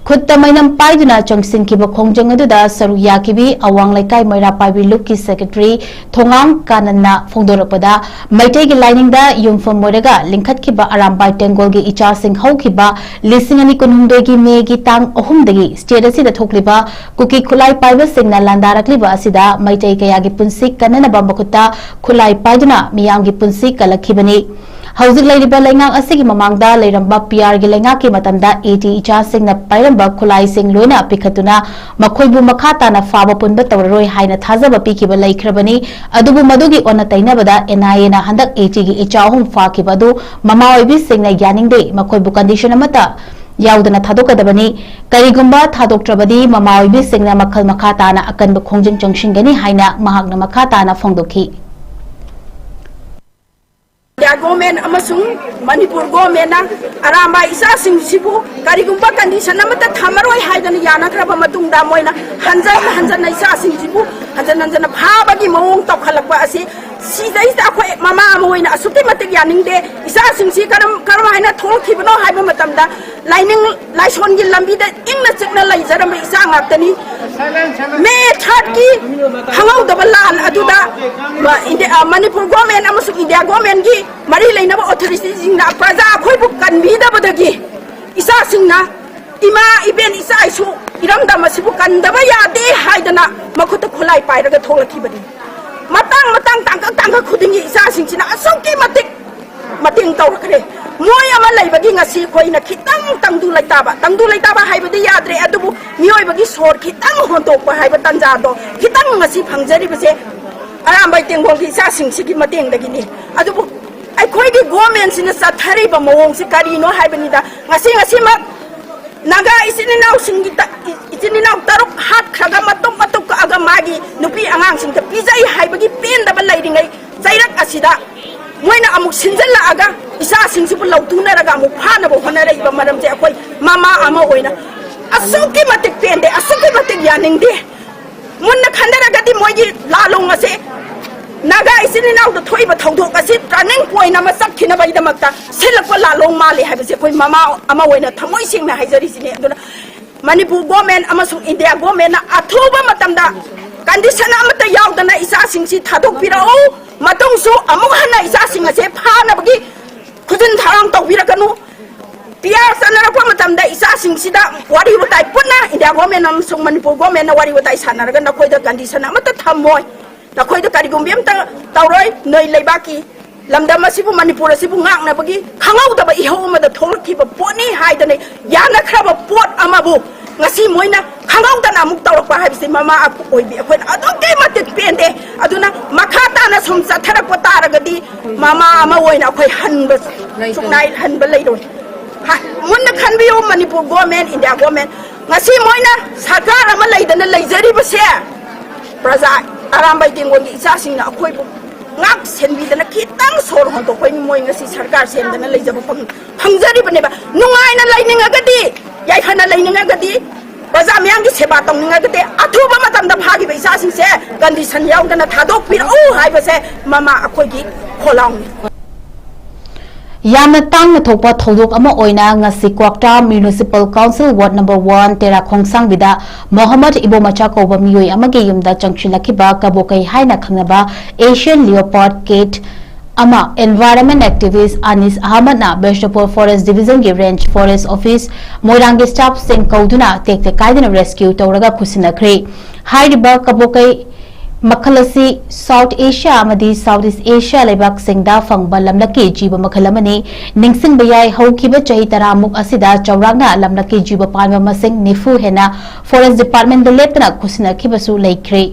ꯈꯨꯠꯇ ꯃꯩꯅꯝ ꯄꯥꯏꯗꯨꯅ ꯆꯪꯁꯤꯟꯈꯤꯕ ꯈꯣꯡꯖꯪ ꯑꯗꯨꯗ ꯁꯔꯨꯛ ꯌꯥꯈꯤꯕꯤ ꯑꯋꯥꯡ ꯂꯩꯀꯥꯏ ꯃꯩꯔꯥ ꯄꯥꯏꯕꯤ ꯂꯨꯞꯀꯤ ꯁꯦꯀ꯭ꯔꯦꯇꯔꯤ ꯊꯣꯉꯥꯝ ꯀꯥꯅꯟꯅ ꯐꯣꯡꯗꯣꯔꯛꯄꯗ, ꯃꯩꯇꯩꯒꯤ ꯂꯥꯏꯅꯤꯡꯗ ꯌꯨꯝꯐꯝ ꯑꯣꯏꯔꯒ ꯂꯤꯡꯈꯠꯈꯤꯕ ꯑꯔꯥꯝꯕꯥꯏ ꯇꯦꯡꯒꯣꯜꯒꯤ ꯏꯆꯥꯁꯤꯡ ꯍꯧꯈꯤꯕ ꯂꯤꯁꯤꯡ ꯑꯅꯤ ꯀꯨꯟꯍꯨꯝꯗꯣꯏꯒꯤ ꯃꯦꯒꯤ ꯇꯥꯡ ꯑꯍꯨꯝꯗꯒꯤ ꯁ꯭ꯇꯦꯠ ꯑꯁꯤꯗ ꯊꯣꯛꯂꯤꯕ ꯀꯨꯀꯤ ꯈꯨꯠꯂꯥꯏ ꯄꯥꯏꯕꯁꯤꯡꯅ ꯂꯥꯟꯗꯥꯔꯛꯂꯤꯕ ꯑꯁꯤꯗ ꯃꯩꯇꯩ ꯀꯌꯥꯒꯤ ꯄꯨꯟꯁꯤ ꯀꯟꯅꯅꯕ ꯃꯈꯨꯠꯇ ꯈꯨꯠꯂꯥꯏ ꯄꯥꯏꯗꯨꯅ ꯃꯤꯌꯥꯝꯒꯤ ꯄꯨꯟꯁꯤ ꯀꯜꯂꯛꯈꯤꯕꯅꯤ꯫ ꯍꯧꯖꯤꯛ ꯂꯩꯔꯤꯕ ꯂꯩꯉꯥꯛ ꯑꯁꯤꯒꯤ ꯃꯃꯥꯡꯗ ꯂꯩꯔꯝꯕ ꯄꯤ ꯑꯥꯔꯒꯤ ꯂꯩꯉꯥꯛꯀꯤ ꯃꯇꯝꯗ ꯑꯦ ꯇꯤ ꯏꯆꯥꯁꯤꯡꯅ ꯄꯥꯏꯔꯝꯕ ꯈꯨꯠꯂꯥꯏꯁꯤꯡ ꯂꯣꯏꯅ ꯄꯤꯈꯠꯇꯨꯅ ꯃꯈꯣꯏꯕꯨ ꯃꯈꯥ ꯇꯥꯅ ꯐꯥꯕ ꯄꯨꯟꯕ ꯇꯧꯔꯔꯣꯏ ꯍꯥꯏꯅ ꯊꯥꯖꯕ ꯄꯤꯈꯤꯕ ꯂꯩꯈ꯭ꯔꯕꯅꯤ꯫ ꯑꯗꯨꯕꯨ ꯃꯗꯨꯒꯤ ꯑꯣꯟꯅ ꯇꯩꯅꯕꯗ ꯑꯦꯟ ꯑꯥꯏ ꯑꯦꯅ ꯍꯟꯗꯛ ꯑꯦ ꯇꯤꯒꯤ ꯏꯆꯥ ꯑꯍꯨꯝ ꯐꯥꯈꯤꯕ ꯑꯗꯨ ꯃꯃꯥ ꯑꯣꯏꯕꯤꯁꯤꯡꯅ ꯌꯥꯅꯤꯡꯗꯦ, ꯃꯈꯣꯏꯕꯨ ꯀꯟꯗꯤꯁꯟ ꯑꯃꯠꯇ ꯌꯥꯎꯗꯅ ꯊꯥꯗꯣꯛꯀꯗꯕꯅꯤ꯫ ꯀꯔꯤꯒꯨꯝꯕ ꯊꯥꯗꯣꯛꯇ꯭ꯔꯕꯗꯤ ꯃꯃꯥ ꯑꯣꯏꯕꯤꯁꯤꯡꯅ ꯃꯈꯜ ꯃꯈꯥ ꯇꯥꯅ ꯑꯀꯟꯕ ꯈꯣꯡꯖꯪ ꯆꯪꯁꯤꯟꯒꯅꯤ ꯍꯥꯏꯅ ꯃꯍꯥꯛꯅ ꯃꯈꯥ ꯇꯥꯅ ꯐꯣꯡꯗꯣꯛꯈꯤ꯫ ꯏꯟꯗꯤꯌꯥ ꯒꯣꯔꯃꯦꯟ ꯑꯃꯁꯨꯡ ꯃꯅꯤꯄꯨꯔ ꯒꯣꯔꯃꯦꯟꯅ ꯑꯔꯥꯝꯕꯥꯏ ꯏꯆꯥꯁꯤꯡꯁꯤꯕꯨ ꯀꯔꯤꯒꯨꯝꯕ ꯀꯟꯗꯤꯁꯟ ꯑꯃꯠꯇ ꯊꯝꯃꯔꯣꯏ ꯍꯥꯏꯗꯅ ꯌꯥꯅꯈ꯭ꯔꯕ ꯃꯇꯨꯡꯗ, ꯃꯣꯏꯅ ꯍꯟꯖꯟ ꯍꯟꯖꯟꯅ ꯏꯆꯥꯁꯤꯡꯁꯤꯕꯨ ꯍꯟꯖꯟ ꯍꯟꯖꯟꯅ ꯐꯥꯕꯒꯤ ꯃꯑꯣꯡ ꯇꯧꯈꯠꯂꯛꯄ ꯑꯁꯤ, ꯁꯤꯗꯩꯁꯤꯗ ꯑꯩꯈꯣꯏ ꯃꯃꯥ ꯑꯃ ꯑꯣꯏꯅ ꯑꯁꯨꯛꯀꯤ ꯃꯇꯤꯛ ꯌꯥꯅꯤꯡꯗꯦ꯫ ꯏꯆꯥꯁꯤꯡꯁꯤ ꯀꯔꯝ ꯀꯔꯝꯍꯥꯏꯅ ꯊꯣꯛꯂꯛꯈꯤꯕꯅꯣ ꯍꯥꯏꯕ ꯃꯇꯝꯗ, ꯂꯥꯏꯅꯤꯡ ꯂꯥꯏꯁꯣꯟꯒꯤ ꯂꯝꯕꯤꯗ ꯏꯪꯅ ꯆꯤꯛꯅ ꯂꯩꯖꯔꯝꯕ ꯏꯆꯥ ꯉꯥꯛꯇꯅꯤ꯫ ꯃꯦ ꯊꯥꯔꯠꯀꯤ ꯈꯪꯍꯧꯗꯕ ꯂꯥꯟ ꯑꯗꯨꯗ ꯃ-, ꯏꯟꯗꯤ-, ꯑ, ꯃꯅꯤꯄꯨꯔ ꯒꯣꯔꯃꯦꯟ ꯑꯃꯁꯨꯡ ꯏꯟꯗꯤꯌꯥ ꯒꯣꯔꯃꯦꯟꯒꯤ ꯃꯔꯤ ꯂꯩꯅꯕ ꯑꯣꯊꯣꯔꯤꯇꯤꯁꯤꯡꯅ ꯄ꯭ꯔꯖꯥ ꯑꯩꯈꯣꯏꯕꯨ ꯀꯟꯕꯤꯗꯕꯗꯒꯤ ꯏꯆꯥꯁꯤꯡꯅ ꯏꯃꯥ, ꯏꯕꯦꯟ, ꯏꯆꯥ ꯏꯁꯨ ꯏꯔꯝꯗꯝ ꯑꯁꯤꯕꯨ ꯀꯟꯗꯕ ꯌꯥꯗꯦ ꯍꯥꯏꯗꯅ ꯃꯈꯨꯠꯇ ꯈꯨꯠꯂꯥꯏ ꯄꯥꯏꯔꯒ ꯊꯣꯛꯂꯛꯈꯤꯕꯅꯤ꯫ ꯃꯇꯥꯡ ꯃꯇꯥꯡ, ꯇꯥꯡꯀꯛ ꯇꯥꯡꯀꯛ ꯈꯨꯗꯤꯡꯒꯤ ꯏꯆꯥꯁꯤꯡꯁꯤꯅ ꯑꯁꯨꯛꯀꯤ ꯃꯇꯤꯛ ꯃꯇꯦꯡ ꯇꯧꯔꯛꯈ꯭ꯔꯦ꯫ ꯃꯣꯏ ꯑꯃ ꯂꯩꯕꯒꯤ ꯉꯁꯤ ꯑꯩꯈꯣꯏꯅ ꯈꯤꯇꯪ ꯇꯪꯗꯨ ꯂꯩꯇꯥꯕ, ꯇꯪꯗꯨ ꯂꯩꯇꯥꯕ ꯍꯥꯏꯕꯗꯤ ꯌꯥꯗ꯭ꯔꯦ, ꯑꯗꯨꯕꯨ ꯃꯤꯑꯣꯏꯕꯒꯤ ꯁꯣꯔ ꯈꯤꯇꯪ ꯍꯣꯟꯗꯣꯛꯄ ꯍꯥꯏꯕ ꯇꯥꯟꯖꯥꯗꯣ ꯈꯤꯇꯪ ꯉꯁꯤ ꯐꯪꯖꯔꯤꯕꯁꯦ ꯑꯔꯥꯝꯕꯥꯏ ꯇꯦꯡꯒꯣꯜꯒꯤ ꯏꯆꯥꯁꯤꯡꯁꯤꯒꯤ ꯃꯇꯦꯡꯗꯒꯤꯅꯤ꯫ ꯑꯗꯨꯕꯨ ꯑꯩꯈꯣꯏꯒꯤ ꯒꯣꯔꯃꯦꯟꯁꯤꯅ ꯆꯠꯊꯔꯤꯕ ꯃꯑꯣꯡꯁꯤ ꯀꯔꯤꯅꯣ ꯍꯥꯏꯕꯅꯤꯗ, ꯉꯁꯤ ꯉꯁꯤꯃꯛ ꯅꯥꯒꯥ ꯏꯆꯤꯟ ꯏꯅꯥꯎꯁꯤꯡꯒꯤ ꯇ- ꯏ- ꯏꯆꯤꯟ ꯏꯅꯥꯎ ꯇꯔꯨꯛ ꯍꯥꯠꯈ꯭ꯔꯒ ꯃꯇꯨꯡ ꯃꯇꯨꯡ ꯀꯛꯑꯒ ꯃꯥꯒꯤ ꯅꯨꯄꯤ ꯑꯉꯥꯡꯁꯤꯡꯗ ꯄꯤꯖꯩ ꯍꯥꯏꯕꯒꯤ ꯄꯦꯟꯗꯕ ꯂꯩꯔꯤꯉꯩ ꯆꯩꯔꯛ ꯑꯁꯤꯗ ꯃꯣꯏꯅ ꯑꯃꯨꯛ ꯁꯤꯟꯖꯜꯂꯛꯑꯒ ꯏꯆꯥꯁꯤꯡꯁꯤꯕꯨ ꯂꯧꯊꯨꯅꯔꯒ ꯑꯃꯨꯛ ꯐꯥꯅꯕ ꯍꯣꯠꯅꯔꯛꯏꯕ ꯃꯔꯝꯁꯦ ꯑꯩꯈꯣꯏ ꯃꯃꯥ ꯑꯃ ꯑꯣꯏꯅ ꯑꯁꯨꯛꯀꯤ ꯃꯇꯤꯛ ꯄꯦꯟꯗꯦ, ꯑꯁꯨꯛꯀꯤ ꯃꯇꯤꯛ ꯌꯥꯅꯤꯡꯗꯦ꯫ ꯃꯨꯟꯅ ꯈꯟꯊꯔꯒꯗꯤ ꯃꯣꯏꯒꯤ ꯂꯥꯂꯣꯡ ꯑꯁꯦ ꯅꯥꯒꯥ ꯏꯆꯤꯟ ꯏꯅꯥꯎꯗ ꯊꯣꯛꯏꯕ ꯊꯧꯗꯣꯛ ꯑꯁꯤ ꯇꯔꯅꯤꯡ ꯄꯣꯏꯟ ꯑꯃ ꯆꯠꯈꯤꯅꯕꯒꯤꯗꯃꯛꯇ ꯁꯤꯜꯂꯛꯄ ꯂꯥꯂꯣꯡ ꯃꯥꯜꯂꯤ ꯍꯥꯏꯕꯁꯦ ꯑꯩꯈꯣꯏ ꯃꯃꯥ ꯑꯃ ꯑꯣꯏꯅ ꯊꯃꯣꯏ ꯁꯦꯡꯅ ꯍꯥꯏꯖꯔꯤꯁꯤꯅꯤ꯫ ꯑꯗꯨꯅ ꯃꯅꯤꯄꯨꯔ ꯒꯣꯔꯃꯦꯟ ꯑꯃꯁꯨꯡ ꯏꯟꯗꯤꯌꯥ ꯒꯣꯔꯃꯦꯟꯅ ꯑꯊꯨꯕ ꯃꯇꯝꯗ ꯀꯟꯗꯤꯁꯟ ꯑꯃꯠꯇ ꯌꯥꯎꯗꯅ ꯏꯆꯥꯁꯤꯡꯁꯤ ꯊꯥꯗꯣꯛꯄꯤꯔꯛꯎ꯫ ꯃꯇꯨꯡꯁꯨ ꯑꯃꯨꯛ ꯍꯟꯅ ꯏꯆꯥꯁꯤꯡ ꯑꯁꯦ ꯐꯥꯅꯕꯒꯤ ꯈꯨꯖꯤꯟ ꯊꯧꯔꯥꯡ ꯇꯧꯕꯤꯔꯛꯀꯅꯨ꯫ ꯄꯤ ꯑꯥꯔ ꯆꯠꯅꯔꯛꯄ ꯃꯇꯝꯗ ꯏꯆꯥꯁꯤꯡꯁꯤꯗ ꯋꯥꯔꯤ ꯋꯥꯇꯥꯏ ꯄꯨꯟꯅ ꯏꯟꯗꯤꯌꯥ ꯒꯣꯔꯃꯦꯟ ꯑꯃꯁꯨꯡ ꯃꯅꯤꯄꯨꯔ ꯒꯣꯔꯃꯦꯟꯅ ꯋꯥꯔꯤ ꯋꯥꯇꯥꯏ ꯁꯥꯟꯅꯔꯒ ꯅꯈꯣꯏꯗ ꯀꯟꯗꯤꯁꯟ ꯑꯃꯠꯇ ꯊꯝꯃꯣꯏ, ꯅꯈꯣꯏꯗ ꯀꯔꯤꯒꯨꯝꯕ ꯑꯃꯇ ꯇꯧꯔꯣꯏ꯫ ꯅꯣꯏ ꯂꯩꯕꯥꯛꯀꯤ ꯂꯝꯗꯝ ꯑꯁꯤꯕꯨ, ꯃꯅꯤꯄꯨꯔ ꯑꯁꯤꯕꯨ ꯉꯥꯛꯅꯕꯒꯤ ꯈꯪꯍꯧꯗꯕ ꯏꯍꯧ ꯑꯃꯗ ꯊꯣꯛꯂꯛꯈꯤꯕ ꯄꯣꯠꯅꯤ ꯍꯥꯏꯗꯅ ꯌꯥꯅꯈ꯭ꯔꯕ ꯄꯣꯠ ꯑꯃꯕꯨ ꯉꯁꯤ ꯃꯣꯏꯅ ꯈꯪꯍꯧꯗꯅ ꯑꯃꯨꯛ ꯇꯧꯔꯛꯄ ꯍꯥꯏꯕꯁꯤ ꯃꯃꯥ ꯑꯣꯏꯕꯤ ꯑꯩꯈꯣꯏꯅ ꯑꯗꯨꯛꯀꯤ ꯃꯇꯤꯛ ꯄꯦꯟꯗꯦ꯫ ꯑꯗꯨꯅ ꯃꯈꯥ ꯇꯥꯅ ꯁꯨꯝ ꯆꯠꯊꯔꯛꯄ ꯇꯥꯔꯒꯗꯤ ꯃꯃꯥ ꯑꯃ ꯑꯣꯏꯅ ꯑꯩꯈꯣꯏ ꯍꯟꯕ ꯁꯨꯛꯅꯥꯏ ꯍꯟꯕ ꯂꯩꯔꯣꯏ꯫ ꯍꯥ, ꯃꯨꯟꯅ ꯈꯟꯕꯤꯌꯨ, ꯃꯅꯤꯄꯨꯔ ꯒꯣꯔꯃꯦꯟ, ꯏꯟꯗꯤꯌꯥ ꯒꯣꯔꯃꯦꯟ, ꯉꯁꯤ ꯃꯣꯏꯅ ꯁꯔꯀꯥꯔ ꯑꯃ ꯂꯩꯗꯅ ꯂꯩꯖꯔꯤꯕꯁꯦ ꯄ꯭ꯔꯖꯥ ꯑꯔꯥꯝꯕꯥꯏ ꯇꯦꯡꯒꯣꯟꯒꯤ ꯏꯆꯥꯁꯤꯡꯅ ꯑꯩꯈꯣꯏꯕꯨ ꯉꯥꯛ ꯁꯦꯟꯕꯤꯗꯅ ꯈꯤꯇꯪ ꯁꯣꯔ ꯍꯣꯟꯗꯣꯛꯄꯩ ꯃꯣꯏ ꯉꯁꯤ ꯁꯔꯀꯥꯔ ꯁꯦꯝꯗꯅ ꯂꯩꯖꯕ ꯐꯪ-, ꯐꯪꯖꯔꯤꯕꯅꯦꯕ꯫ ꯅꯨꯡꯉꯥꯏꯅ ꯂꯩꯅꯤꯡꯉꯒꯗꯤ, ꯌꯥꯏꯐꯅ ꯂꯩꯅꯤꯡꯉꯒꯗꯤ, ꯄ꯭ꯔꯖꯥ ꯃꯤꯌꯥꯝꯒꯤ ꯁꯦꯕꯥ ꯇꯧꯅꯤꯡꯉꯒꯗꯤ ꯑꯊꯨꯕ ꯃꯇꯝꯗ ꯐꯥꯈꯤꯕ ꯏꯆꯥꯁꯤꯡꯁꯦ ꯀꯟꯗꯤꯁꯟ ꯌꯥꯎꯗꯅ ꯊꯥꯗꯣꯛꯄꯤꯔꯛꯎ ꯍꯥꯏꯕꯁꯦ ꯃꯃꯥ ꯑꯩꯈꯣꯏꯒꯤ ꯈꯣꯜꯂꯥꯎꯅꯤ꯫ ꯌꯥꯝꯅ ꯇꯥꯡꯅ ꯊꯣꯛꯄ ꯊꯧꯗꯣꯛ ꯑꯃ ꯑꯣꯏꯅ ꯉꯁꯤ ꯀ꯭ꯋꯥꯛꯇꯥ municipal council ward number one ꯇꯦꯔꯥ ꯈꯣꯡꯁꯥꯡꯕꯤꯗ ꯃꯣꯍꯝꯃꯗ ꯏꯕꯣꯃꯆꯥ ꯀꯧꯕ ꯃꯤꯑꯣꯏ ꯑꯃꯒꯤ ꯌꯨꯝꯗ ꯆꯪꯁꯤꯜꯂꯛꯈꯤꯕ ꯀꯕꯣꯀꯩ ꯍꯥꯏꯅ ꯈꯪꯅꯕ ꯑꯦꯁꯤꯌꯟ ꯂꯤꯑꯣꯄꯥꯔꯗ ꯀꯦꯠ ꯑꯃ ꯑꯦꯟꯚꯥꯏꯔꯟꯃꯦꯟ ꯑꯦꯛꯇꯤꯚꯤꯁ꯭ꯠ ꯑꯅꯤꯁ ꯑꯍꯃꯗꯅ ꯕꯤꯁꯅꯨꯄꯨꯔ ꯐꯣꯔꯦꯁ꯭ꯠ ꯗꯤꯚꯤꯖꯟꯒꯤ ꯔꯦꯟꯖ ꯐꯣꯔꯦꯁ꯭ꯠ ꯑꯣꯐꯤꯁ ꯃꯣꯏꯔꯥꯡꯒꯤ ꯁ꯭ꯇꯥꯐꯁꯤꯡ ꯀꯧꯗꯨꯅ ꯇꯦꯛꯇ ꯀꯥꯏꯗꯅ ꯔꯦꯁꯀ꯭ꯌꯨ ꯇꯧꯔꯒ ꯄꯨꯁꯤꯟꯅꯈ꯭ꯔꯦ꯫ ꯍꯥꯏꯔꯤꯕ ꯀꯕꯣꯀꯩ ꯃꯈꯜ ꯑꯁꯤ ꯁꯥꯎꯊ ꯑꯦꯁꯤꯌꯥ ꯑꯃꯗꯤ ꯁꯥꯎꯊ ꯏꯁ꯭ꯠ ꯑꯦꯁꯤꯌꯥ ꯂꯩꯕꯥꯛꯁꯤꯡꯗ ꯐꯪꯕ ꯂꯝꯂꯛꯀꯤ ꯖꯤꯕ ꯃꯈꯜ ꯑꯃꯅꯤ꯫ ꯅꯤꯡꯁꯤꯡꯕ ꯌꯥꯏ, ꯍꯧꯈꯤꯕ ꯆꯍꯤ ꯇꯔꯥꯃꯨꯛ ꯑꯁꯤꯗ ꯆꯥꯎꯔꯥꯛꯅ ꯂꯝꯂꯛꯀꯤ ꯖꯤꯕ ꯄꯥꯟꯕ ꯃꯁꯤꯡ ꯅꯤꯐꯨ ꯍꯦꯟꯅ ꯐꯣꯔꯦꯁ꯭ꯠ ꯗꯤꯄꯥꯔꯠꯃꯦꯟꯠꯇ ꯂꯦꯞꯇꯅ ꯈꯨꯠꯁꯤꯟꯅꯈꯤꯕꯁꯨ ꯂꯩꯈ꯭ꯔꯦ꯫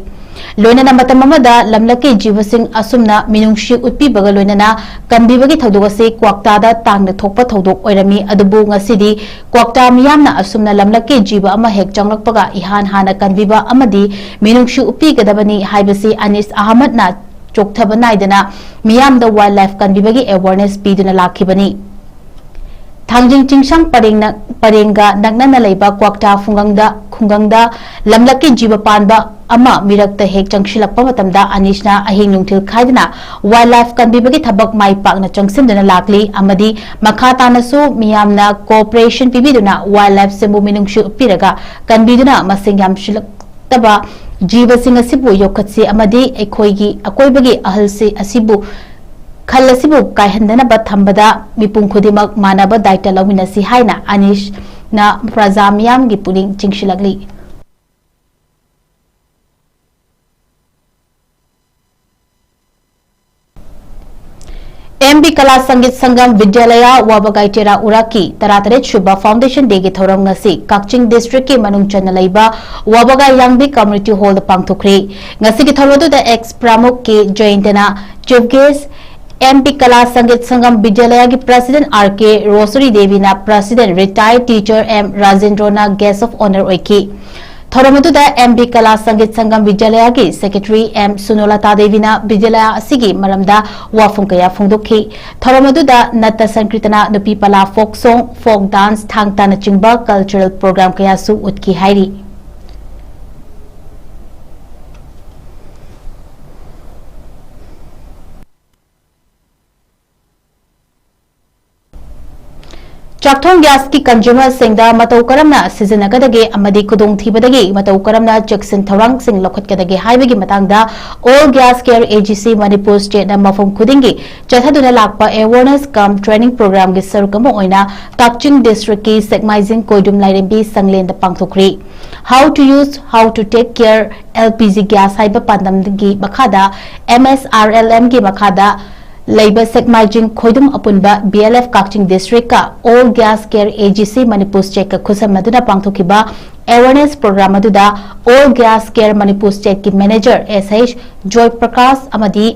ꯂꯣꯏꯅꯅ ꯃꯇꯝ ꯑꯃꯗ ꯂꯝꯂꯛꯀꯤ ꯖꯤꯕꯁꯤꯡ ꯑꯁꯨꯝꯅ ꯃꯤꯅꯨꯡꯁꯤ ꯎꯠꯄꯤꯕꯒ ꯂꯣꯏꯅꯅ ꯀꯟꯕꯤꯕꯒꯤ ꯊꯧꯗꯣꯛ ꯑꯁꯤ ꯀ꯭ꯋꯥꯛꯇꯥꯗ ꯇꯥꯡꯅ ꯊꯣꯛꯄ ꯊꯧꯗꯣꯛ ꯑꯣꯏꯔꯝꯃꯤ꯫ ꯑꯗꯨꯕꯨ ꯉꯁꯤꯗꯤ ꯀ꯭ꯋꯥꯛꯇꯥ ꯃꯤꯌꯥꯝꯅ ꯑꯁꯨꯝꯅ ꯂꯝꯂꯛꯀꯤ ꯖꯤꯕ ꯑꯃ ꯍꯦꯛ ꯆꯪꯂꯛꯄꯒ ꯏꯍꯥꯟ ꯍꯥꯟꯅ ꯀꯟꯕꯤꯕ ꯑꯃꯗꯤ ꯃꯤꯅꯨꯡꯁꯤ ꯎꯠꯄꯤꯒꯗꯕꯅꯤ ꯍꯥꯏꯕꯁꯤ ꯑꯅꯤꯁ ꯑꯍꯃꯗꯅ ꯆꯣꯛꯊꯕ ꯅꯥꯏꯗꯅ ꯃꯤꯌꯥꯝꯗ wildlife ꯀꯟꯕꯤꯕꯒꯤ awareness ꯄꯤꯗꯨꯅ ꯂꯥꯛꯈꯤꯕꯅꯤ꯫ ꯊꯥꯡꯖꯤꯡ ꯆꯤꯡꯁꯥꯡ ꯄꯔꯦꯡꯅ-, ꯄꯔꯦꯡꯒ ꯅꯛꯅꯅ ꯂꯩꯕ ꯀ꯭ꯋꯥꯛꯇꯥ ꯐꯨꯡꯒꯪꯗ, ꯈꯨꯡꯒꯪꯗ ꯂꯝꯂꯛꯀꯤ ꯖꯤꯕ ꯄꯥꯟꯕ ꯑꯃ ꯃꯤꯔꯛꯇ ꯍꯦꯛ ꯆꯪꯁꯤꯜꯂꯛꯄ ꯃꯇꯝꯗ ꯑꯅꯤꯁꯅ ꯑꯍꯤꯡ ꯅꯨꯡꯊꯤꯜ ꯈꯥꯏꯗꯅ wildlife ꯀꯟꯕꯤꯕꯒꯤ ꯊꯕꯛ ꯃꯥꯏ ꯄꯥꯛꯅ ꯆꯪꯁꯤꯟꯗꯨꯅ ꯂꯥꯛꯂꯤ ꯑꯃꯗꯤ ꯃꯈꯥ ꯇꯥꯅꯁꯨ ꯃꯤꯌꯥꯝꯅ cooperation ꯄꯤꯕꯤꯗꯨꯅ wildlife ꯁꯤꯡꯕꯨ ꯃꯤꯅꯨꯡꯁꯤ ꯎꯠꯄꯤꯔꯒ ꯀꯟꯕꯤꯗꯨꯅ ꯃꯁꯤꯡ ꯌꯥꯝꯁꯤꯜꯂꯛꯇꯕ ꯖꯤꯕꯁꯤꯡ ꯑꯁꯤꯕꯨ ꯌꯣꯛꯈꯠꯁꯤ ꯑꯃꯗꯤ ꯑꯩꯈꯣꯏꯒꯤ ꯑꯀꯣꯏꯕꯒꯤ ꯑꯍꯜꯁꯤ ꯑꯁꯤꯕꯨ, ꯈꯜ ꯑꯁꯤꯕꯨ ꯀꯥꯏꯍꯟꯗꯅꯕ ꯊꯝꯕꯗ ꯃꯤꯄꯨꯝ ꯈꯨꯗꯤꯡꯃꯛ ꯃꯥꯟꯅꯕ ꯗꯥꯏꯇ ꯂꯧꯃꯤꯟꯅꯁꯤ ꯍꯥꯏꯅ ꯑꯅꯤꯁꯅ ꯄ꯭ꯔꯖꯥ ꯃꯤꯌꯥꯝꯒꯤ ꯄꯨꯛꯅꯤꯡ ꯆꯤꯡꯁꯤꯜꯂꯛꯂꯤ꯫ ꯑꯦꯝ ꯕꯤ ꯀꯂꯥ ꯁꯪꯒꯤꯠ ꯁꯪꯒꯝ ꯕꯤꯗ꯭ꯌꯥꯂꯌꯥ ꯋꯥꯕꯒꯥꯏ ꯇꯦꯔꯥ ꯎꯔꯥꯛꯀꯤ ꯇꯔꯥꯇꯔꯦꯠ ꯁꯨꯕ Foundation Day ꯒꯤ ꯊꯧꯔꯝ ꯉꯁꯤ ꯀꯛꯆꯤꯡ district ꯀꯤ ꯃꯅꯨꯡ ꯆꯟꯅ ꯂꯩꯕ ꯋꯥꯕꯒꯥꯏ ꯌꯥꯡꯕꯤ community hall ꯗ ꯄꯥꯡꯊꯣꯛꯈ꯭ꯔꯦ꯫ ꯉꯁꯤꯒꯤ ꯊꯧꯔꯝ ꯑꯗꯨꯗ ex ꯄ꯭ꯔꯃꯨꯈ ꯀꯦ ꯖꯌꯟꯇꯅ chief guest, M B Kala Sangeet Sangam ꯕꯤꯗ꯭ꯌꯥꯂꯌꯥꯒꯤ president ꯑꯥꯔ ꯀꯦ ꯔꯣꯁꯔꯤ ꯗꯦꯕꯤꯅ president retired teacher ꯑꯦꯝ ꯔꯥꯖꯦꯟꯗ꯭ꯔꯣꯅ guest of honour ꯑꯣꯏꯈꯤ꯫ ꯊꯧꯔꯝ ꯑꯗꯨꯗ M B Kala Sangeet Sangam ꯕꯤꯗ꯭ꯌꯥꯂꯌꯥꯒꯤ secretary M ꯁꯨꯅꯣꯂꯇꯥ ꯗꯦꯕꯤꯅ ꯕꯤꯗ꯭ꯌꯥꯂꯌꯥ ꯑꯁꯤꯒꯤ ꯃꯔꯝꯗ ꯋꯥꯐꯝ ꯀꯌꯥ ꯐꯣꯡꯗꯣꯛꯈꯤ꯫ ꯊꯧꯔꯝ ꯑꯗꯨꯗ ꯅꯠꯇ ꯁꯪꯀ꯭ꯔꯤꯇꯅ, ꯅꯨꯄꯤ ꯄꯂꯥ, folk song, folk dance, ꯊꯥꯡ ꯇꯥꯅꯆꯤꯡꯕ cultural program ꯀꯌꯥꯁꯨ ꯎꯠꯈꯤ ꯍꯥꯏꯔꯤ꯫ ꯆꯥꯛꯊꯣꯡ gas ꯀꯤ consumer ꯁꯤꯡꯗ ꯃꯇꯧ ꯀꯔꯝꯅ ꯁꯤꯖꯤꯟꯅꯒꯗꯒꯦ ꯑꯃꯗꯤ ꯈꯨꯗꯣꯡꯊꯤꯕꯗꯒꯤ ꯃꯇꯧ ꯀꯔꯝꯅ ꯆꯦꯛꯁꯤꯟ ꯊꯧꯔꯥꯡꯁꯤꯡ ꯂꯧꯈꯠꯀꯗꯒꯦ ꯍꯥꯏꯕꯒꯤ ꯃꯇꯥꯡꯗ All Gas Care A G C Manipur State ꯅ ꯃꯐꯝ ꯈꯨꯗꯤꯡꯒꯤ ꯆꯠꯊꯗꯨꯅ ꯂꯥꯛꯄ awareness cum training program ꯒꯤ ꯁꯔꯨꯛ ꯑꯃ ꯑꯣꯏꯅ ꯀꯛꯆꯤꯡ district ꯀꯤ ꯁꯦꯛꯃꯥꯏꯖꯤꯡ ꯀꯣꯏꯗꯨꯝ ꯂꯥꯏꯔꯦꯝꯕꯤ ꯁꯪꯂꯦꯟꯗ ꯄꯥꯡꯊꯣꯛꯈ꯭ꯔꯤ꯫ How to use, how to take care L P G gas ꯍꯥꯏꯕ ꯄꯥꯟꯗꯝꯒꯤ ꯃꯈꯥꯗ M S R L M ꯒꯤ ꯃꯈꯥꯗ ꯂꯩꯕ ꯁꯦꯛꯃꯥꯏꯖꯤꯡ ꯈꯣꯏꯗꯨꯝ ꯑꯄꯨꯟꯕ B L F ꯀꯛꯆꯤꯡ district ꯀ All Gas Care A G C Manipur state ꯀ ꯈꯨꯠꯁꯝꯅꯗꯨꯅ ꯄꯥꯡꯊꯣꯛꯈꯤꯕ awareness program ꯑꯗꯨꯗ All Gas Care Manipur state ꯀꯤ manager S H ꯖꯣꯏ ꯄ꯭ꯔꯀꯥꯁ ꯑꯃꯗꯤ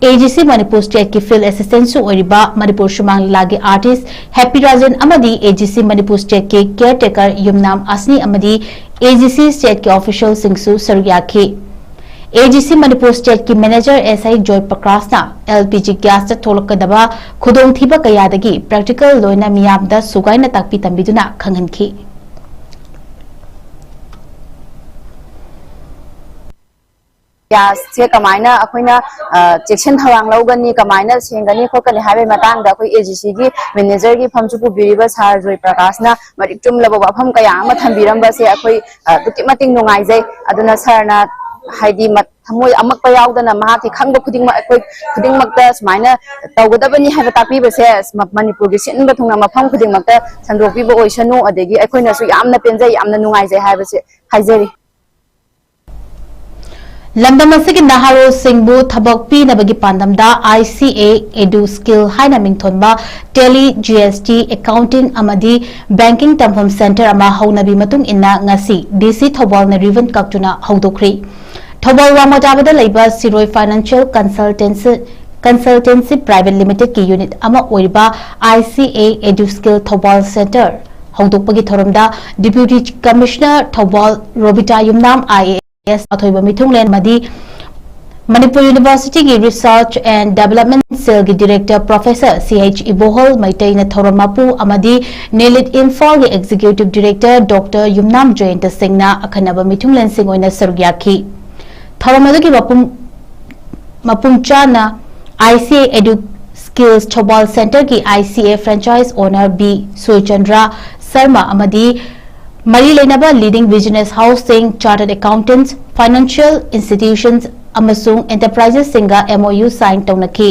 A G C Manipur state ꯀꯤ field assistant ꯁꯨ ꯑꯣꯏꯔꯤꯕ ꯃꯅꯤꯄꯨꯔ ꯁꯨꯃꯥꯡ ꯂꯤꯂꯥꯒꯤ artist ꯍꯦꯄꯤ ꯔꯥꯖꯟ ꯑꯃꯗꯤ A G C Manipur state ꯀꯤ caretaker ꯌꯨꯝꯅꯥꯝ ꯑꯁꯅꯤ ꯑꯃꯗꯤ A G C state ꯀꯤ official ꯁꯤꯡꯁꯨ ꯁꯔꯨꯛ ꯌꯥꯈꯤ꯫ A G C Manipur state ꯀꯤ manager S I joy ꯄ꯭ꯔꯀꯥꯁꯅ L P G gas ꯇ ꯊꯣꯛꯂꯛꯀꯗꯕ ꯈꯨꯗꯣꯡꯊꯤꯕ ꯀꯌꯥꯗꯒꯤ practical ꯂꯣꯏꯅ ꯃꯤꯌꯥꯝꯗ ꯁꯨꯒꯥꯏꯅ ꯇꯥꯛꯄꯤ ꯇꯝꯕꯤꯗꯨꯅ ꯈꯪꯍꯟꯈꯤ꯫ Gas ꯁꯦ ꯀꯃꯥꯏꯅ ꯑꯩꯈꯣꯏꯅ, ꯑ, ꯆꯦꯛꯁꯤꯟ ꯊꯧꯔꯥꯡ ꯂꯧꯒꯅꯤ, ꯀꯃꯥꯏꯅ ꯁꯦꯡꯒꯅꯤ ꯈꯣꯠꯀꯅꯤ ꯍꯥꯏꯕꯒꯤ ꯃꯇꯥꯡꯗ ꯑꯩꯈꯣꯏ A G C ꯒꯤ manager ꯒꯤ ꯐꯝꯁꯨ ꯄꯨꯕꯤꯔꯤꯕ sir ꯖꯣꯏ ꯄ꯭ꯔꯀꯥꯁꯅ ꯃꯔꯤꯛ ꯆꯨꯝꯂꯕ ꯋꯥꯐꯝ ꯀꯌꯥ ꯑꯃ ꯊꯝꯕꯤꯔꯝꯕꯁꯦ ꯑꯩꯈꯣꯏ, ꯑ, ꯑꯗꯨꯛꯀꯤ ꯃꯇꯤꯛ ꯅꯨꯡꯉꯥꯏꯖꯩ꯫ ꯑꯗꯨꯅ sir ꯅ ꯍꯥꯏꯗꯤ ꯃ-, ꯊꯃꯣꯏ ꯑꯃꯛꯄ ꯌꯥꯎꯗꯅ ꯃꯍꯥꯛꯀꯤ ꯈꯪꯕ ꯈꯨꯗꯤꯡꯃꯛ ꯑꯩꯈꯣꯏ ꯈꯨꯗꯤꯡꯃꯛꯇ ꯁꯨꯃꯥꯏꯅ ꯇꯧꯒꯗꯕꯅꯤ ꯍꯥꯏꯕ ꯇꯥꯛꯄꯤꯕꯁꯦ ꯃ-, ꯃꯅꯤꯄꯨꯔꯒꯤ ꯁꯤꯟꯕ ꯊꯨꯡꯅ ꯃꯐꯝ ꯈꯨꯗꯤꯡꯃꯛꯇ ꯁꯟꯗꯣꯛꯄꯤꯕ ꯑꯣꯏꯁꯅꯨ꯫ ꯑꯗꯒꯤ ꯑꯩꯈꯣꯏꯅꯁꯨ ꯌꯥꯝꯅ ꯄꯦꯟꯖꯩ, ꯌꯥꯝꯅ ꯅꯨꯡꯉꯥꯏꯖꯩ ꯍꯥꯏꯕꯁꯦ ꯍꯥꯏꯖꯔꯤ꯫ ꯂꯝꯗꯝ ꯑꯁꯤꯒꯤ ꯅꯍꯥꯔꯣꯜꯁꯤꯡꯕꯨ ꯊꯕꯛ ꯄꯤꯅꯕꯒꯤ ꯄꯥꯟꯗꯝꯗ I C A EduSkill ꯍꯥꯏꯅ ꯃꯤꯡꯊꯣꯟꯕ Tally, G S T, accounting ꯑꯃꯗꯤ banking ꯇꯝꯐꯝ center ꯑꯃ ꯍꯧꯅꯕꯤ ꯃꯇꯨꯡ ꯏꯟꯅ ꯉꯁꯤ D C ꯊꯧꯕꯥꯜꯅ ribbon ꯀꯛꯇꯨꯅ ꯍꯧꯗꯣꯛꯈ꯭ꯔꯤ꯫ ꯊꯧꯕꯥꯜ ꯋꯥꯡꯃ ꯇꯥꯕꯗ ꯂꯩꯕ ꯁꯤꯔꯣꯏ Financial Consultancy, Consultancy Private Limited ꯀꯤ unit ꯑꯃ ꯑꯣꯏꯔꯤꯕ I C A EduSkill Thoubal center ꯍꯧꯗꯣꯛꯄꯒꯤ ꯊꯧꯔꯝꯗ Deputy Commissioner Thoubal Robita Yumnam I A S ꯑꯊꯣꯏꯕ ꯃꯤꯊꯨꯡꯂꯦꯟ ꯑꯃꯗꯤ ꯃꯅꯤꯄꯨꯔ University ꯒꯤ Research and Development Cell ꯒꯤ Director Professor C H ꯏꯕꯣꯍꯜ ꯃꯩꯇꯩꯅ ꯊꯧꯔꯝ ꯃꯄꯨ ꯑꯃꯗꯤ ꯅꯤꯂꯤꯠ ꯏꯝꯐꯥꯜꯒꯤ Executive Director Doctor ꯌꯨꯝꯅꯥꯝ ꯖꯌꯟꯇ ꯁꯤꯡꯅ ꯑꯈꯟꯅꯕ ꯃꯤꯊꯨꯡꯂꯦꯟꯁꯤꯡ ꯑꯣꯏꯅ ꯁꯔꯨꯛ ꯌꯥꯈꯤ꯫ ꯊꯧꯔꯝ ꯑꯗꯨꯒꯤ ꯃꯄꯨꯡ, ꯃꯄꯨꯡ ꯆꯥꯅ I C A EduSkills Thoubal center ꯒꯤ I C A franchise owner B Surchandra Sharma ꯑꯃꯗꯤ ꯃꯔꯤ ꯂꯩꯅꯕ leading business house ꯁꯤꯡ, chartered accountants, financial institutions ꯑꯃꯁꯨꯡ enterprises ꯁꯤꯡꯒ M O U sign ꯇꯧꯅꯈꯤ꯫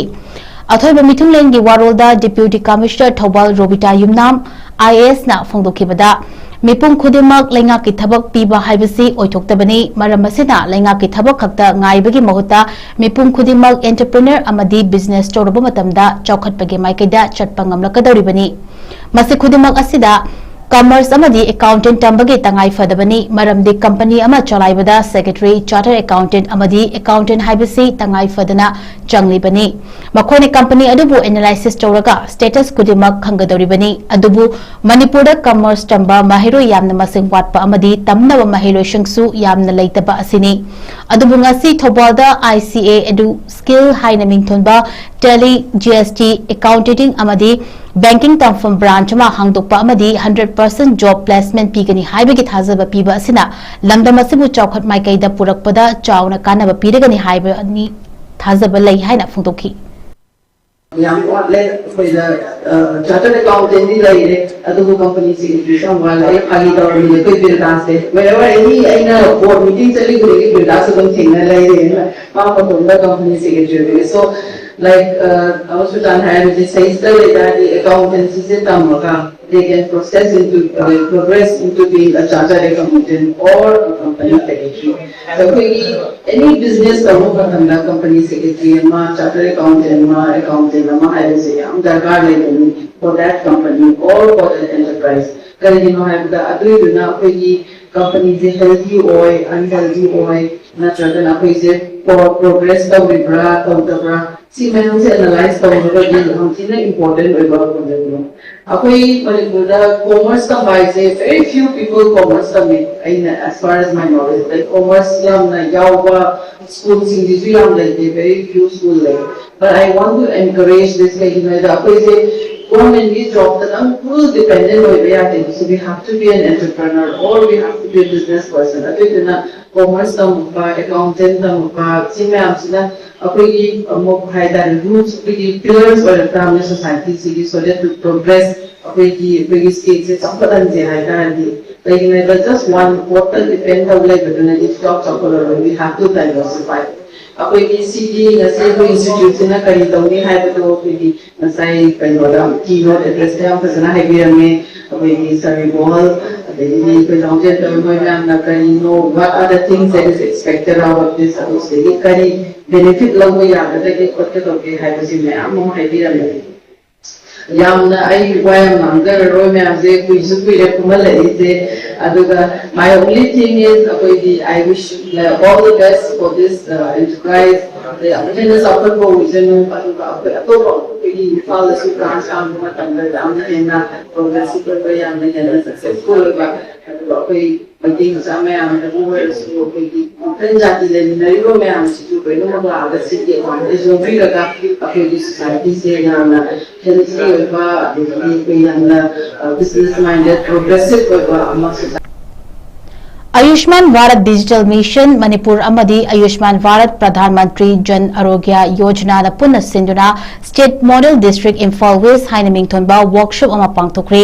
ꯑꯊꯣꯏꯕ ꯃꯤꯊꯨꯡꯂꯦꯟꯒꯤ ꯋꯥꯔꯣꯜꯗ Deputy Commissioner ꯊꯧꯕꯥꯜ ꯔꯣꯕꯤꯇꯥ ꯌꯨꯝꯅꯥꯝ, IAS ꯅ ꯐꯣꯡꯗꯣꯛꯈꯤꯕꯗ, ꯃꯤꯄꯨꯝ ꯈꯨꯗꯤꯡꯃꯛ ꯂꯩꯉꯥꯛꯀꯤ ꯊꯕꯛ ꯄꯤꯕ ꯍꯥꯏꯕꯁꯤ ꯑꯣꯏꯊꯣꯛꯇꯕꯅꯤ꯫ ꯃꯔꯝ ꯑꯁꯤꯅ, ꯂꯩꯉꯥꯛꯀꯤ ꯊꯕꯛ ꯈꯛꯇ ꯉꯥꯏꯕꯒꯤ ꯃꯍꯨꯠꯇ ꯃꯤꯄꯨꯝ ꯈꯨꯗꯤꯡꯃꯛ entrepreneur ꯑꯃꯗꯤ business ꯇꯧꯔꯨꯕ ꯃꯇꯝꯗ ꯆꯥꯎꯈꯠꯄꯒꯤ ꯃꯥꯏꯀꯩꯗ ꯆꯠꯄ ꯉꯝꯂꯛꯀꯗꯧꯔꯤꯕꯅꯤ꯫ ꯃꯁꯤ ꯈꯨꯗꯤꯡꯃꯛ ꯑꯁꯤꯗ commerce ꯑꯃꯗꯤ accountant ꯇꯝꯕꯒꯤ ꯇꯉꯥꯏ ꯐꯗꯕꯅꯤ꯫ ꯃꯔꯝꯗꯤ company ꯑꯃ ꯆꯂꯥꯏꯕꯗ secretary, chartered accountant ꯑꯃꯗꯤ accountant ꯍꯥꯏꯕꯁꯤ ꯇꯉꯥꯏ ꯐꯗꯅ ꯆꯪꯂꯤꯕꯅꯤ꯫ ꯃꯈꯣꯏꯅ company ꯑꯗꯨꯕꯨ analysis ꯇꯧꯔꯒ status ꯈꯨꯗꯤꯡꯃꯛ ꯈꯪꯒꯗꯧꯔꯤꯕꯅꯤ꯫ ꯑꯗꯨꯕꯨ ꯃꯅꯤꯄꯨꯔꯗ commerce ꯇꯝꯕ ꯃꯍꯩꯔꯣꯏ ꯌꯥꯝꯅ ꯃꯁꯤꯡ ꯋꯥꯠꯄ ꯑꯃꯗꯤ ꯇꯝꯅꯕ ꯃꯍꯩꯂꯣꯏꯁꯪꯁꯨ ꯌꯥꯝꯅ ꯂꯩꯇꯕ ꯑꯁꯤꯅꯤ꯫ ꯑꯗꯨꯕꯨ ꯉꯁꯤ ꯊꯧꯕꯥꯜꯗ ICA Edu Skill ꯍꯥꯏꯅ ꯃꯤꯡꯊꯣꯟꯕ Tally, GST, accounting ꯑꯃꯗꯤ banking ꯇꯝꯐꯝ branch ꯑꯃ ꯍꯥꯡꯗꯣꯛꯄ ꯑꯃꯗꯤ hundred percent job placement ꯄꯤꯒꯅꯤ ꯍꯥꯏꯕꯒꯤ ꯊꯥꯖꯕ ꯄꯤꯕ ꯑꯁꯤꯅ ꯂꯝꯗꯝ ꯑꯁꯤꯕꯨ ꯆꯥꯎꯈꯠ ꯃꯥꯏꯀꯩꯗ ꯄꯨꯔꯛꯄꯗ ꯆꯥꯎꯅ ꯀꯥꯟꯅꯕ ꯄꯤꯔꯒꯅꯤ ꯍꯥꯏꯕꯅꯤ ꯊꯥꯖꯕ ꯂꯩ ꯍꯥꯏꯅ ꯐꯣꯡꯗꯣꯛꯈꯤ꯫ ꯌꯥꯝ ꯋꯥꯠꯂꯦ ꯑꯩꯈꯣꯏꯗ꯫ ꯆꯥꯔꯇꯔ ꯑꯦꯀꯥꯎꯟꯇꯦꯟꯗꯤ ꯂꯩꯔꯦ, ꯑꯗꯨꯕꯨ ꯀꯝꯄꯅꯤ ꯁꯦꯀ꯭ꯔꯦꯇꯔꯤꯁꯦ ꯌꯥꯝ ꯋꯥꯠꯂꯦ꯫ ꯑꯩ ꯐꯥꯒꯤ ꯇꯧꯔꯝꯃꯤꯅꯦ, ꯑꯩꯈꯣꯏ ꯕꯤꯔꯗꯥꯁꯁꯦ wherever any ꯑꯩꯅ ꯕꯣꯔꯗ ꯃꯤꯇꯤꯡ ꯆꯠꯂꯤ ꯈꯨꯗꯤꯡꯒꯤ ꯕꯤꯔꯗꯥꯁ ꯑꯗꯨꯝ ꯊꯦꯡꯅ ꯂꯩꯔꯦꯅ꯫ ꯃꯥ ꯃꯇꯣꯝꯗ ꯀꯝꯄꯅꯤ ꯁꯦꯀ꯭ꯔꯦꯇꯔꯤ ꯑꯣꯏꯕꯒꯤ꯫ So, like, ꯑꯃꯁꯨꯇꯥꯟ ꯍꯥꯏꯔꯕꯗꯤ ꯁꯍꯤꯁꯇ ꯂꯩꯇꯥꯔꯗꯤ ꯑꯦꯀꯥꯎꯟꯇꯦꯟꯁꯤꯁꯦ ꯇꯝꯃꯒ they can process into, uh, progress into being a chartered accountant or a company secretary. ꯑꯩꯈꯣꯏꯒꯤ any business ꯇꯧꯕ ꯃꯇꯝꯗ ꯀꯝꯄꯅꯤ ꯁꯦꯀ꯭ꯔꯦꯇꯔꯤ ꯑꯃ, ꯆꯥꯔꯇꯔ ꯑꯦꯀꯥꯎꯟꯇꯦꯟ ꯑꯃ, ꯑꯦꯀꯥꯎꯟꯇꯦꯟ ꯑꯃ ꯍꯥꯏꯕꯁꯦ ꯌꯥꯝ ꯗꯔꯀꯥꯔ ꯂꯩꯕꯅꯤ for that company or for that enterprise꯫ ꯀꯔꯤꯒꯤꯅꯣ ꯍꯥꯏꯕꯗ ꯑꯗꯨꯏꯗꯨꯅ ꯑꯩꯈꯣꯏꯒꯤ ꯀꯝꯄꯅꯤꯁꯦ healthy ꯑꯣꯏ, unhealthy ꯑꯣꯏ, ꯅꯠꯇ꯭ꯔꯒꯅ ꯑꯩꯈꯣꯏꯁꯦ progress ꯇꯧꯔꯤꯕ꯭ꯔꯥ ꯇꯧꯗꯕ꯭ꯔꯥ, ꯁꯤ ꯃꯌꯥꯝꯁꯦ analyse ꯇꯧꯔꯒꯗꯤ ꯌꯥꯝ ꯊꯤꯅ important ꯑꯣꯏꯕ ꯀꯩꯅꯣ꯫ ꯑꯩꯈꯣꯏ ꯃꯅꯤꯄꯨꯔꯗ commerce ꯇꯝꯕ ꯍꯥꯏꯁꯦ very few people commerce ꯇꯝꯃꯤ꯫ ꯑꯩꯅ as far as my knowledge, like, commerce ꯌꯥꯝꯅ ꯌꯥꯎꯕ ꯁ꯭ꯀꯨꯜꯁꯤꯡꯁꯤꯁꯨ ꯌꯥꯝ ꯂꯩꯇꯦ, very few school ꯂꯩ꯫ But I want to encourage this, ꯀꯩꯒꯤꯅꯣ ꯍꯥꯏꯗ ꯑꯩꯈꯣꯏꯁꯦ ꯒꯣꯔꯃꯦꯟꯒꯤ ꯖꯣꯕꯇ ꯅꯪ full dependent ꯑꯣꯏꯕ ꯌꯥꯗꯦ꯫ So we have to be an entrepreneur or we have to be a business person꯫ ꯑꯗꯨꯏꯗꯨꯅ commerce ꯇꯝꯃꯛꯄ, accountant ꯇꯝꯃꯛꯄ, ꯁꯤ ꯃꯌꯥꯝꯁꯤꯅ ꯑꯩꯈꯣꯏꯒꯤ ꯑꯃꯨꯛ ꯍꯥꯏꯇꯥꯔꯦ roots, ꯑꯩꯈꯣꯏꯒꯤ pillars ꯑꯣꯏꯔꯛ ꯇꯥꯕꯅꯤ societyꯁꯤꯒꯤ, so that to progress ꯑꯩꯈꯣꯏꯒꯤ, ꯑꯩꯈꯣꯏꯒꯤ stateꯁꯦ ꯆꯥꯎꯈꯠꯍꯟꯁꯦ ꯍꯥꯏꯇꯥꯔꯗꯤ꯫ ꯀꯩꯒꯤꯅꯣꯗ just one ꯄꯣꯠꯇ depend ꯇꯧ ꯂꯩꯕꯗꯨꯅꯗꯤ ꯁꯨꯡꯆꯥꯎ ꯆꯥꯎꯈꯠꯂꯔꯣꯏ꯫ We have to diversify꯫ ꯑꯩꯈꯣꯏꯒꯤ ꯁꯤꯒꯤ ꯉꯁꯤ ꯑꯩꯈꯣꯏ ꯏꯟꯁꯇꯤꯇ꯭ꯌꯨꯠꯁꯤꯅ ꯀꯔꯤ ꯇꯧꯅꯤ ꯍꯥꯏꯕꯗꯣ ꯑꯩꯈꯣꯏꯒꯤ ꯉꯁꯥꯏ ꯀꯩꯅꯣꯗ keynote addressꯇ ꯌꯥꯝ ꯐꯖꯅ ꯍꯥꯏꯕꯤꯔꯝꯃꯦ꯫ ꯑꯩꯈꯣꯏꯒꯤ ꯁꯥꯔ ꯕꯣꯍꯜ, ꯑꯗꯒꯤꯗꯤ ꯑꯩꯈꯣꯏ ꯅꯥꯎꯆꯦ ꯇꯧꯔꯤ ꯃꯣꯏ ꯃꯌꯥꯝꯅ ꯀꯔꯤꯅꯣ, what are the things that is expected out of this, ꯑꯗꯨ ꯁꯤꯗꯒꯤ ꯀꯔꯤ benefit ꯂꯧꯕ ꯌꯥꯒꯗꯒꯦ ꯈꯣꯠꯀꯗꯧꯒꯦ ꯍꯥꯏꯕꯁꯤ ꯃꯌꯥꯝ ꯑꯃ ꯍꯥꯏꯕꯤꯔꯝꯃꯦ꯫ ꯌꯥꯝꯅ ꯑꯩ ꯋꯥ ꯌꯥꯝ ꯉꯥꯡꯖꯔꯔꯣꯏ, ꯃꯌꯥꯝꯁꯦ ꯀꯨꯏꯁꯨ ꯀꯨꯏꯔꯦ ꯐꯝꯍꯜꯂꯛꯏꯁꯦ꯫ ꯑꯗꯨꯒ my only thing is, ꯑꯩꯈꯣꯏꯒꯤ I wish all the best for this enterprise꯫ ꯑꯗꯩ ꯑꯃꯨꯛ ꯍꯦꯟꯅ ꯆꯥꯎꯈꯠꯄ ꯑꯣꯏꯖꯅꯨ꯫ ꯑꯗꯨꯒ ꯑꯩꯈꯣꯏ ꯑꯇꯣꯞꯄ ꯑꯩꯈꯣꯏꯒꯤ ꯏꯝꯐꯥꯜꯗꯁꯨ branch ꯍꯥꯡꯕ ꯃꯇꯝꯗ ꯌꯥꯝꯅ ꯍꯦꯟꯅ progressive ꯑꯣꯏꯕ, ꯌꯥꯝꯅ ꯍꯦꯟꯅ successful ꯑꯣꯏꯕ, ꯑꯗꯨꯒ ꯑꯩꯈꯣꯏ ꯃꯩꯇꯩ ꯃꯆꯥ ꯃꯌꯥꯝꯗꯕꯨ ꯑꯣꯏꯔꯁꯨ, ꯑꯩꯈꯣꯏꯒꯤ ꯃꯈꯜ ꯖꯥꯇꯤ ꯂꯩꯃꯤꯟꯅꯔꯤꯕ ꯃꯌꯥꯝꯁꯤꯁꯨ ꯂꯣꯏꯅꯃꯛ ꯂꯥꯛꯑꯒ ꯁꯤꯒꯤ ꯑꯦꯗꯚꯥꯟꯇꯦꯖ ꯂꯧꯕꯤꯔꯒ ꯑꯩꯈꯣꯏꯒꯤ ꯁꯣꯁꯥꯏꯇꯤꯁꯦ ꯌꯥꯝꯅ healthy ꯑꯣꯏꯕ, ꯑꯗꯒꯤ ꯑꯩꯈꯣꯏ ꯌꯥꯝꯅ business minded, progressive ꯑꯣꯏꯕ ꯑꯃ society ꯑꯌꯨꯁꯃꯥꯟ ꯚꯥꯔꯠ ꯗꯤꯖꯤꯇꯦꯜ ꯃꯤꯁꯟ ꯃꯅꯤꯄꯨꯔ ꯑꯃꯗꯤ ꯑꯌꯨꯁꯃꯥꯟ ꯚꯥꯔꯠ ꯄ꯭ꯔꯙꯥꯟ ꯃꯟꯇ꯭ꯔꯤ ꯖꯟ ꯑꯔꯣꯒ꯭ꯌ ꯌꯣꯖꯅꯥꯅ ꯄꯨꯟꯅ ꯁꯤꯟꯗꯨꯅ State Model District Imphal West ꯍꯥꯏꯅ ꯃꯤꯡꯊꯣꯟꯕ ꯋꯥꯔꯛꯁꯣꯞ ꯑꯃ ꯄꯥꯡꯊꯣꯛꯈ꯭ꯔꯦ꯫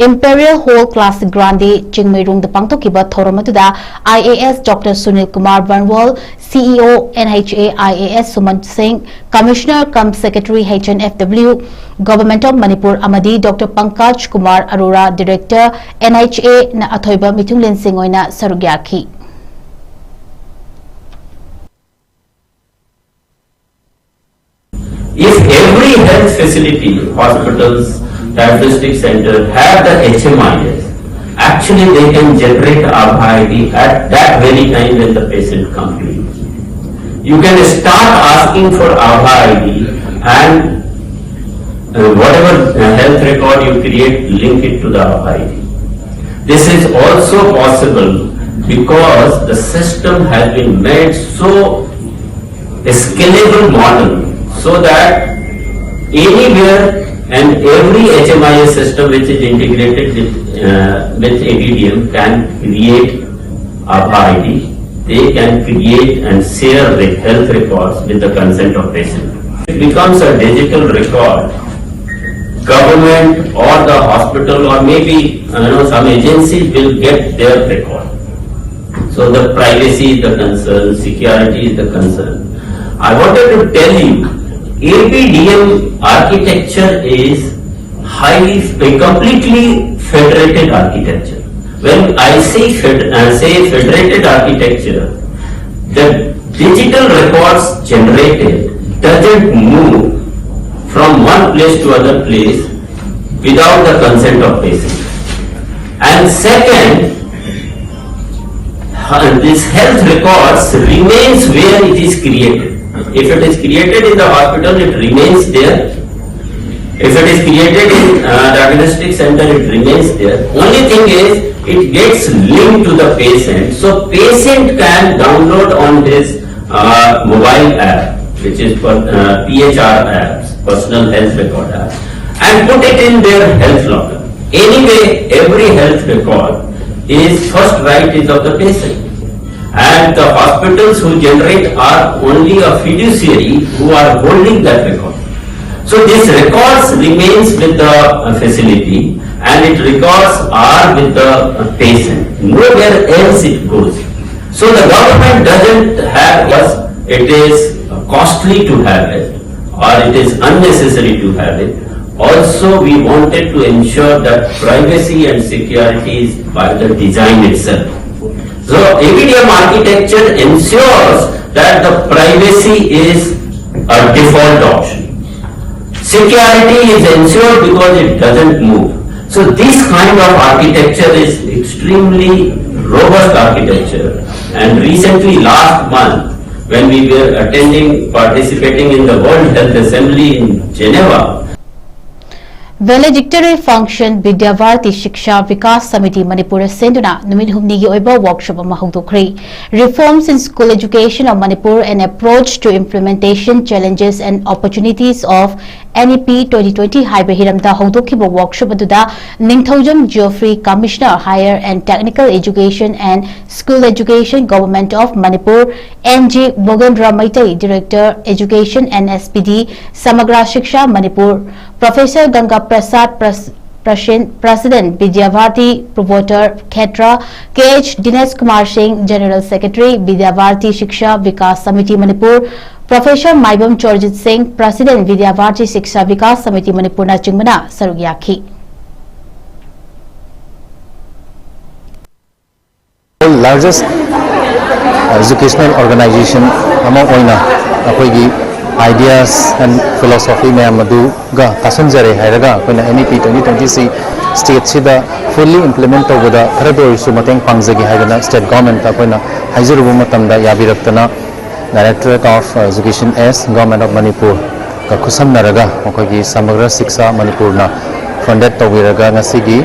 Imperial Hall Class Grande ꯆꯤꯡꯃꯩꯔꯣꯡꯗ ꯄꯥꯡꯊꯣꯛꯈꯤꯕ ꯊꯧꯔꯝ ꯑꯗꯨꯗ I A S Doctor Sunil Kumar Banwal, C E O N H A I A S Suman Singh, Commissioner cum Secretary H N F W, Government of Manipur ꯑꯃꯗꯤ Doctor Pankaj Kumar Arora, Director N H A ꯅ ꯑꯊꯣꯏꯕ ꯃꯤꯊꯨꯡꯂꯦꯟꯁꯤꯡ ꯑꯣꯏꯅ ꯁꯔꯨꯛ ꯌꯥꯈꯤ꯫ If every health facility, hospitals, diagnostic center have the H M I S, actually they can generate ABHA I D at that very time when the patient comes to you. You can start asking for ABHA I D and uh, whatever uh, health record you create, link it to the ABHA I D. This is also possible because the system has been made so scalable model so that anywhere and every H M I S system which is integrated with, uh, with A D D M can create ABHA I D. They can create and share the health records with the consent of patient. It becomes a digital record. Government or the hospital or maybe, you know, some agencies will get their record. So the privacy is the concern, security is the concern. I wanted to tell you, A P D M architecture is highly, a completely federated architecture. When I say, fed, uh, say federated architecture, the digital records generated doesn't move from one place to other place without the consent of patient. And second, uh, this health records remains where it is created. If it is created in the hospital, it remains there. If it is created in uh, diagnostic center, it remains there. Only thing is, it gets linked to the patient. So patient can download on his uh, mobile app, which is per, uh, P H R apps, personal health record app, and put it in their health locker. Anyway, every health record is first right is of the patient. And the hospitals who generate are only a fiduciary who are holding that record. So these records remains with the uh, facility and it records are with the uh, patient. Nowhere else it goes. So the government doesn't have us, it is costly to have it or it is unnecessary to have it. Also, we wanted to ensure that privacy and security is by the design itself. So A P D M architecture ensures that the privacy is a default option. Security is ensured because it doesn't move. So this kind of architecture is extremely robust architecture. And recently, last month, when we were attending, participating in the World Health Assembly in Geneva, Valedictory Function Vidyabharati Shiksha Vikas Samiti Manipur ꯁꯦꯟꯗꯨꯅ ꯅꯨꯃꯤꯠ ꯍꯨꯝꯅꯤꯒꯤ ꯑꯣꯏꯕ ꯋꯥꯔꯛꯁꯣꯞ ꯑꯃ ꯍꯧꯗꯣꯛꯈ꯭ꯔꯤ꯫ Reforms in School Education of Manipur, an Approach to Implementation, Challenges and Opportunities of N E P twenty twenty ꯍꯥꯏꯕ ꯍꯤꯔꯝꯗ ꯍꯧꯗꯣꯛꯈꯤꯕ ꯋꯥꯔꯛꯁꯣꯞ ꯑꯗꯨꯗ ꯅꯤꯡꯊꯧꯖꯝ ꯖꯤꯑꯣꯐ꯭ꯔꯤ, Commissioner Higher and Technical Education and School Education, Government of Manipur, N G Bogendra Maitai, Director Education, N S P D, Samagra Shiksha Manipur, Professor Ganga Prasad Pras- Prashin, President Vidyabharati, Promoter Khetra, K H Dinesh Kumar Singh, General Secretary Vidyabharati Shiksha Vikas Samiti Manipur, Professor ꯃꯥꯏꯕꯝ ꯆꯣꯔꯖꯤꯠ ꯁꯤꯡ, President ꯕꯤꯗ꯭ꯌꯥ ꯚꯥꯔꯇꯤ ꯁꯤꯛꯁꯥ ꯕꯤꯀꯥꯁ ꯁꯃꯤꯇꯤ ꯃꯅꯤꯄꯨꯔꯅꯆꯤꯡꯕꯅ ꯁꯔꯨꯛ ꯌꯥꯈꯤ꯫ Largest educational organization ꯑꯃ ꯑꯣꯏꯅ ꯑꯩꯈꯣꯏꯒꯤ ideas and philosophy ꯃꯌꯥꯝ ꯑꯗꯨꯒ ꯇꯥꯁꯟꯖꯔꯦ ꯍꯥꯏꯔꯒ ꯑꯩꯈꯣꯏꯅ N E P twenty twenty ꯁꯤ stateꯁꯤꯗ fully implement ꯇꯧꯕꯗ ꯈꯔꯗ ꯑꯣꯏꯔꯁꯨ ꯃꯇꯦꯡ ꯄꯥꯡꯖꯒꯦ ꯍꯥꯏꯗꯅ state governmentꯇ ꯑꯩꯈꯣꯏꯅ ꯍꯥꯏꯖꯔꯨꯕ ꯃꯇꯝꯗ ꯌꯥꯕꯤꯔꯛꯇꯅ Directorate of Education S, Government of Manipur ꯒ ꯈꯨꯠꯁꯝꯅꯔꯒ ꯃꯈꯣꯏꯒꯤ ꯁꯃꯒ꯭ꯔ ꯁꯤꯛꯁꯥ ꯃꯅꯤꯄꯨꯔꯅ funded ꯇꯧꯕꯤꯔꯒ ꯉꯁꯤꯒꯤ,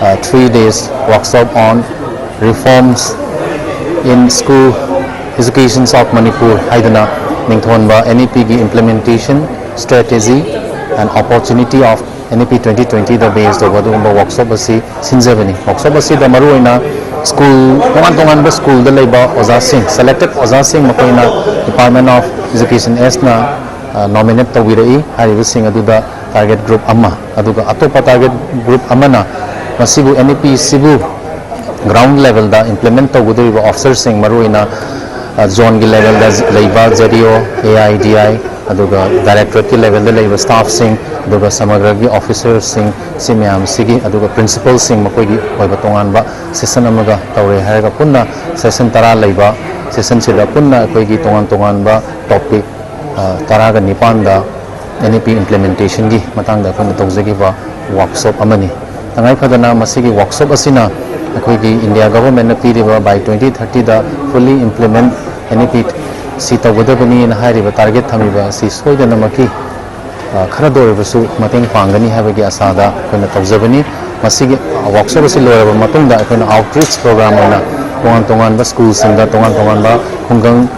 ꯑ, three days workshop on reforms in school educations of Manipur ꯍꯥꯏꯗꯅ ꯃꯤꯡꯊꯣꯟꯕ N E Pꯒꯤ implementation strategy and opportunity of N E P twenty twenty the base ꯇꯧꯕ ꯑꯗꯨꯒꯨꯝꯕ workshop ꯑꯁꯤ ꯁꯤꯟꯖꯕꯅꯤ꯫ Workshop ꯑꯁꯤꯗ ꯃꯔꯨꯑꯣꯏꯅ school, ꯇꯣꯉꯥꯟ ꯇꯣꯉꯥꯟꯕ schoolꯗ ꯂꯩꯕ ꯑꯣꯖꯥꯁꯤꯡ, selected ꯑꯣꯖꯥꯁꯤꯡ, ꯃꯈꯣꯏꯅ Department of Education Sꯅ, ꯑ, nominate ꯇꯧꯕꯤꯔꯛꯏ꯫ ꯍꯥꯏꯔꯤꯕꯁꯤꯡ ꯑꯗꯨꯗ target group ꯑꯃ, ꯑꯗꯨꯒ ꯑꯇꯣꯞꯄ target group ꯑꯃꯅ ꯃꯁꯤꯕꯨ N E Pꯁꯤꯕꯨ ground levelꯗ implement ꯇꯧꯒꯗꯧꯔꯤꯕ officerꯁꯤꯡ, ꯃꯔꯨꯑꯣꯏꯅ, ꯑ, zoneꯒꯤ levelꯗ ꯂꯩꯕ Z D O, A I D I, ꯑꯗꯨꯒ directorateꯀꯤ levelꯗ ꯂꯩꯕ staffꯁꯤꯡ, ꯑꯗꯨꯒ ꯁꯃꯒ꯭ꯔꯒꯤ officerꯁꯤꯡ, ꯁꯤ ꯃꯌꯥꯝꯁꯤꯒꯤ, ꯑꯗꯨꯒ principalꯁꯤꯡ, ꯃꯈꯣꯏꯒꯤ ꯑꯣꯏꯕ ꯇꯣꯉꯥꯟꯕ session ꯑꯃꯒ ꯇꯧꯔꯦ ꯍꯥꯏꯔꯒ ꯄꯨꯟꯅ session ꯇꯔꯥ ꯂꯩꯕ sessionꯁꯤꯗ ꯄꯨꯟꯅ ꯑꯩꯈꯣꯏꯒꯤ ꯇꯣꯉꯥꯟ ꯇꯣꯉꯥꯟꯕ topic, ꯑ, ꯇꯔꯥꯒ ꯅꯤꯄꯥꯟꯗ N E P implementationꯒꯤ ꯃꯇꯥꯡꯗ ꯑꯩꯈꯣꯏꯅ ꯇꯧꯖꯈꯤꯕ workshop ꯑꯃꯅꯤ꯫ ꯇꯉꯥꯏ ꯐꯗꯅ ꯃꯁꯤꯒꯤ workshop ꯑꯁꯤꯅ ꯑꯩꯈꯣꯏꯒꯤ India governmentꯅ ꯄꯤꯔꯤꯕ by twenty thirtyꯗ fully implement N E P ꯁꯤ ꯇꯧꯒꯗꯕꯅꯤꯅ ꯍꯥꯏꯔꯤꯕ target ꯊꯝꯃꯤꯕ ꯑꯁꯤ ꯁꯣꯏꯗꯅꯃꯛꯀꯤ, ꯑ, ꯈꯔꯗ ꯑꯣꯏꯔꯕꯁꯨ ꯃꯇꯦꯡ ꯄꯥꯡꯒꯅꯤ ꯍꯥꯏꯕꯒꯤ ꯑꯁꯥꯗ ꯑꯩꯈꯣꯏꯅ ꯇꯧꯖꯕꯅꯤ꯫ ꯃꯁꯤꯒꯤ workshop ꯑꯁꯤ ꯂꯣꯏꯔꯕ ꯃꯇꯨꯡꯗ ꯑꯩꯈꯣꯏꯅ outreach program ꯑꯣꯏꯅ ꯇꯣꯉꯥꯟ ꯇꯣꯉꯥꯟꯕ schoolꯁꯤꯡꯗ, ꯇꯣꯉꯥꯟ ꯇꯣꯉꯥꯟꯕ ꯈꯨꯡꯒꯪ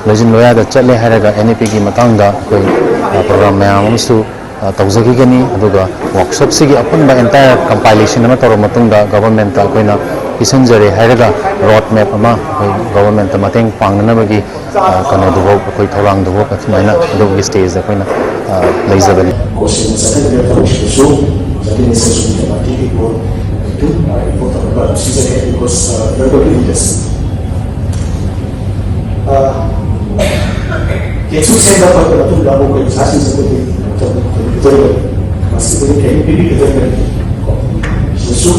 ꯂꯣꯏꯖꯤꯟ ꯂꯣꯌꯥꯗ ꯆꯠꯂꯦ ꯍꯥꯏꯔꯒ N E Pꯒꯤ ꯃꯇꯥꯡꯗ ꯑꯩꯈꯣꯏ, ꯑ, program ꯃꯌꯥꯝ ꯑꯃꯁꯨ, ꯑ, ꯇꯧꯖꯈꯤꯒꯅꯤ꯫ ꯑꯗꯨꯒ workshopꯁꯤꯒꯤ ꯑꯄꯨꯟꯕ entire compilation ꯑꯃ ꯇꯧꯔꯕ ꯃꯇꯨꯡꯗ governmentꯇ ꯑꯩꯈꯣꯏꯅ ꯄꯤꯁꯤꯟꯖꯔꯦ ꯍꯥꯏꯔꯒ road map ꯑꯃ ꯑꯩꯈꯣꯏ governmentꯇ ꯃꯇꯦꯡ ꯄꯥꯡꯅꯅꯕꯒꯤ, ꯑ, ꯀꯩꯅꯣꯗꯨꯐꯥꯎ, ꯑꯩꯈꯣꯏ ꯊꯧꯔꯥꯡꯗꯨꯐꯥꯎ ꯑꯗꯨꯃꯥꯏꯅ ꯑꯗꯨꯒꯤ stageꯇ ꯑꯩꯈꯣꯏꯅ, ꯑ, ꯂꯩꯖꯕꯅꯤ꯫ ꯀꯣꯆꯤꯡ ꯆꯠꯀꯗꯕ ꯇꯧꯕꯁꯤꯗꯁꯨ ꯉꯁꯥꯏꯒꯤ research committee ꯑꯃ ꯇꯤꯀꯦꯠ ꯕꯣꯔꯗ ꯑꯗꯨ report ꯇꯧꯔꯒ ꯑꯗꯨꯝ ꯁꯤꯖꯔꯦ, because, uh, there will be leaders. Uh, ꯁꯨꯝ ꯁꯦꯝꯕ ꯈꯣꯠꯄ ꯃꯇꯨꯡꯗ ꯑꯃꯨꯛ ꯑꯩꯈꯣꯏ ꯏꯆꯥꯁꯤꯡꯁꯦ ꯑꯩꯈꯣꯏꯒꯤ ꯇꯧꯕ ꯈꯣꯠꯄ ꯄꯤꯖꯕ, ꯃꯁꯤꯗꯒꯤ training ꯄꯤꯕꯤꯒꯗꯕꯅꯤ꯫ ꯀꯣ, ꯁꯤꯁꯨ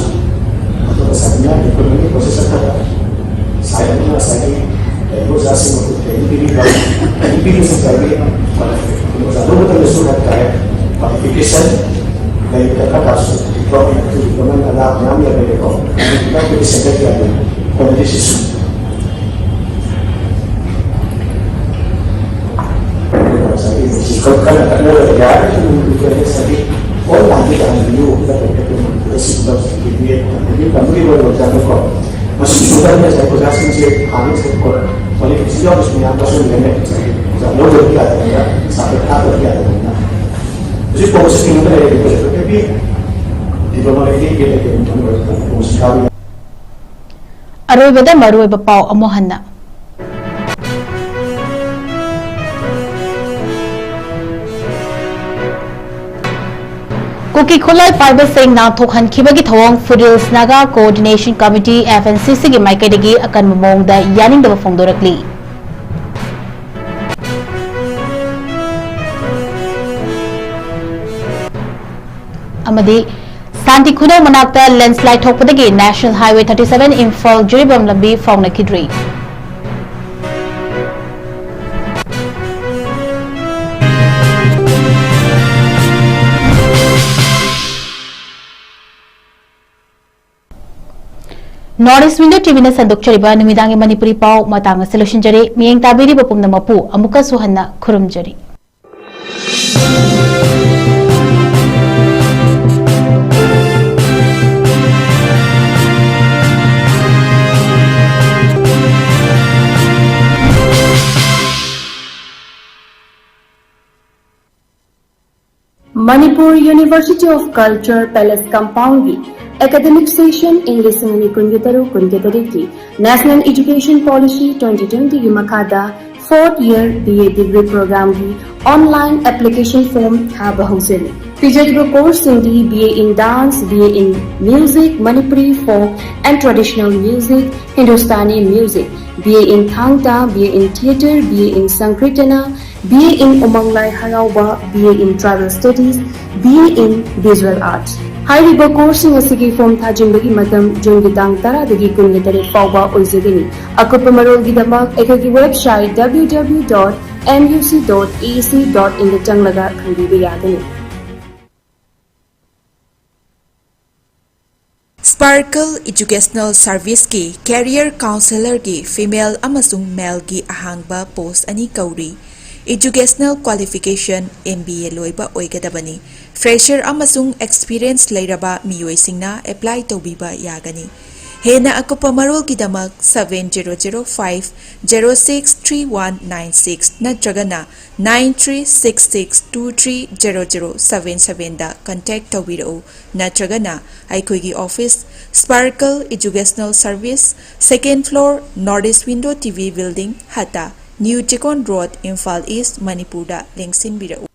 ꯑꯇꯣꯞꯄ ꯁꯥꯟꯅꯅ development process ꯑꯃꯈꯛꯇ ꯁꯥꯏꯠ ꯑꯃꯅ ꯉꯁꯥꯏꯒꯤ ꯂꯩꯔꯤꯕ ꯑꯣꯖꯥꯁꯤꯡ ꯑꯗꯨ training ꯄꯤꯕꯤꯕ, training ꯄꯤꯕꯁꯨ ꯉꯁꯥꯏꯒꯤ ꯑꯣꯖꯥ ꯂꯧꯕ ꯃꯇꯝꯗꯁꯨ ꯍꯥꯏꯕ ꯇꯥꯔꯦ, qualification ꯂꯩꯕ ꯗꯔꯀꯥꯔ ꯇꯥꯔꯁꯨ, development ꯑꯗꯨ development ꯑꯅꯥ ꯃꯌꯥꯝ ꯂꯩꯔꯦꯀꯣ, ꯑꯗꯨꯒꯤ ꯁꯦꯟꯇꯔ ꯀꯌꯥꯒꯤ ꯍꯣꯠꯅꯔꯤꯁꯤꯁꯨ꯫ ꯍꯧꯖꯤꯛ ꯐꯥꯎꯕꯁꯤ ꯊꯦꯡꯅꯕ ꯂꯩꯔꯦ, ꯑꯩꯈꯣꯏ ꯗꯤꯄ꯭ꯂꯣꯃꯥ ꯂꯩꯔꯦ, ꯀꯩ ꯂꯩꯔꯦ, ꯀꯩ ꯂꯩꯔꯦ, ꯀꯩ ꯂꯩꯔꯦ꯫ ꯑꯔꯣꯏꯕꯗ ꯃꯔꯨꯑꯣꯏꯕ ꯄꯥꯎ ꯑꯃꯨꯛ ꯍꯟꯅ꯫ ꯀꯨꯀꯤ ꯈꯨꯠꯂꯥꯏ ꯄꯥꯏꯕꯁꯤꯡ ꯅꯥꯟꯊꯣꯛꯍꯟꯈꯤꯕꯒꯤ ꯊꯧꯑꯣꯡ Foothills Naga Coordination Committee, F N C C ꯒꯤ ꯃꯥꯏꯀꯩꯗꯒꯤ ꯑꯀꯟꯕ ꯃꯑꯣꯡꯗ ꯌꯥꯅꯤꯡꯗꯕ ꯐꯣꯡꯗꯣꯔꯛꯂꯤ꯫ ꯑꯃꯗꯤ ꯁꯥꯟꯇꯤ ꯈꯨꯅꯧ ꯃꯅꯥꯛꯇ landslide ꯊꯣꯛꯄꯗꯒꯤ National Highway thirty seven Imphal Jiribam ꯂꯝꯕꯤ ꯐꯥꯎꯅꯈꯤꯗ꯭ꯔꯤ꯫ North East Window T V ꯅ ꯁꯟꯗꯣꯛꯆꯔꯤꯕ ꯅꯨꯃꯤꯗꯥꯡꯒꯤ ꯃꯅꯤꯄꯨꯔꯤ ꯄꯥꯎ ꯃꯇꯥꯡ ꯑꯁꯤ ꯂꯣꯏꯁꯤꯟꯖꯔꯦ꯫ ꯃꯤꯠꯌꯦꯡ ꯇꯥꯕꯤꯔꯤꯕ ꯄꯨꯝꯅꯃꯛꯄꯨ ꯑꯃꯨꯛꯀꯁꯨ ꯍꯟꯅ ꯈꯨꯔꯨꯝꯖꯔꯤ꯫ Manipur University of Culture Palace Compound ꯒꯤ academic session ꯏꯪ ꯂꯤꯁꯤꯡ ꯑꯅꯤ ꯀꯨꯟꯒ ꯇꯔꯨꯛ ꯀꯨꯟꯒ ꯇꯔꯦꯠꯀꯤ National Education Policy twenty twenty ꯒꯤ ꯃꯈꯥꯗ Fourth year B A degree program ꯒꯤ online application form ꯊꯥꯕ ꯍꯧꯖꯔꯤ꯫ ꯄꯤꯖꯔꯤꯕ course ꯁꯤꯡꯗꯤ B A in Dance, B A in Music, Manipuri Folk and Traditional Music, Hindustani Music, B A in Thang Ta, B A in Theatre, B A in Sankirtana, B A in Umang Lai Harauba, B A in Tribal Studies, B A in Visual Arts꯫ ꯍꯥꯏꯔꯤꯕ course ꯁꯤꯡ ꯑꯁꯤꯒꯤ form ꯊꯥꯖꯤꯟꯕꯒꯤ ꯃꯇꯝ June ꯒꯤ ꯇꯥꯡ ꯇꯔꯥꯗꯒꯤ ꯀꯨꯟꯒ ꯇꯔꯦꯠ ꯐꯥꯎꯕ ꯑꯣꯏꯖꯒꯅꯤ꯫ ꯑꯀꯨꯞꯄ ꯃꯔꯣꯜꯒꯤꯗꯃꯛ ꯑꯩꯈꯣꯏꯒꯤ website W W W dot M U C dot A C dot in ꯗ ꯆꯪꯂꯒ ꯈꯪꯕꯤꯕ ꯌꯥꯒꯅꯤ꯫ Sparkle Educational Service ꯀꯤ Career Counselor ꯒꯤ female ꯑꯃꯁꯨꯡ male ꯒꯤ ꯑꯍꯥꯡꯕ post ꯑꯅꯤ ꯀꯧꯔꯤ꯫ Educational qualification M B A ꯂꯣꯏꯕ ꯑꯣꯏꯒꯗꯕꯅꯤ꯫ Fresher ꯑꯃꯁꯨꯡ experience ꯂꯩꯔꯕ ꯃꯤꯑꯣꯏꯁꯤꯡꯅ apply ꯇꯧꯕꯤꯕ ꯌꯥꯒꯅꯤ꯫ ꯍꯦꯟꯅ ꯑꯀꯨꯞꯄ ꯃꯔꯣꯜꯒꯤꯗꯃꯛ seven zero zero five zero six three one nine six ꯅꯠꯇ꯭ꯔꯒꯅ nine three six six two three zero zero seven seven ꯗ contact ꯇꯧꯕꯤꯔꯛꯎ, ꯅꯠꯇ꯭ꯔꯒꯅ ꯑꯩꯈꯣꯏꯒꯤ office, Sparkle Educational Service, second floor, North East Window T V Building, ꯍꯠꯇꯥ, New Chekon Road, Imphal East, ꯃꯅꯤꯄꯨꯔꯗ ꯂꯦꯡꯁꯤꯟꯕꯤꯔꯛꯎ꯫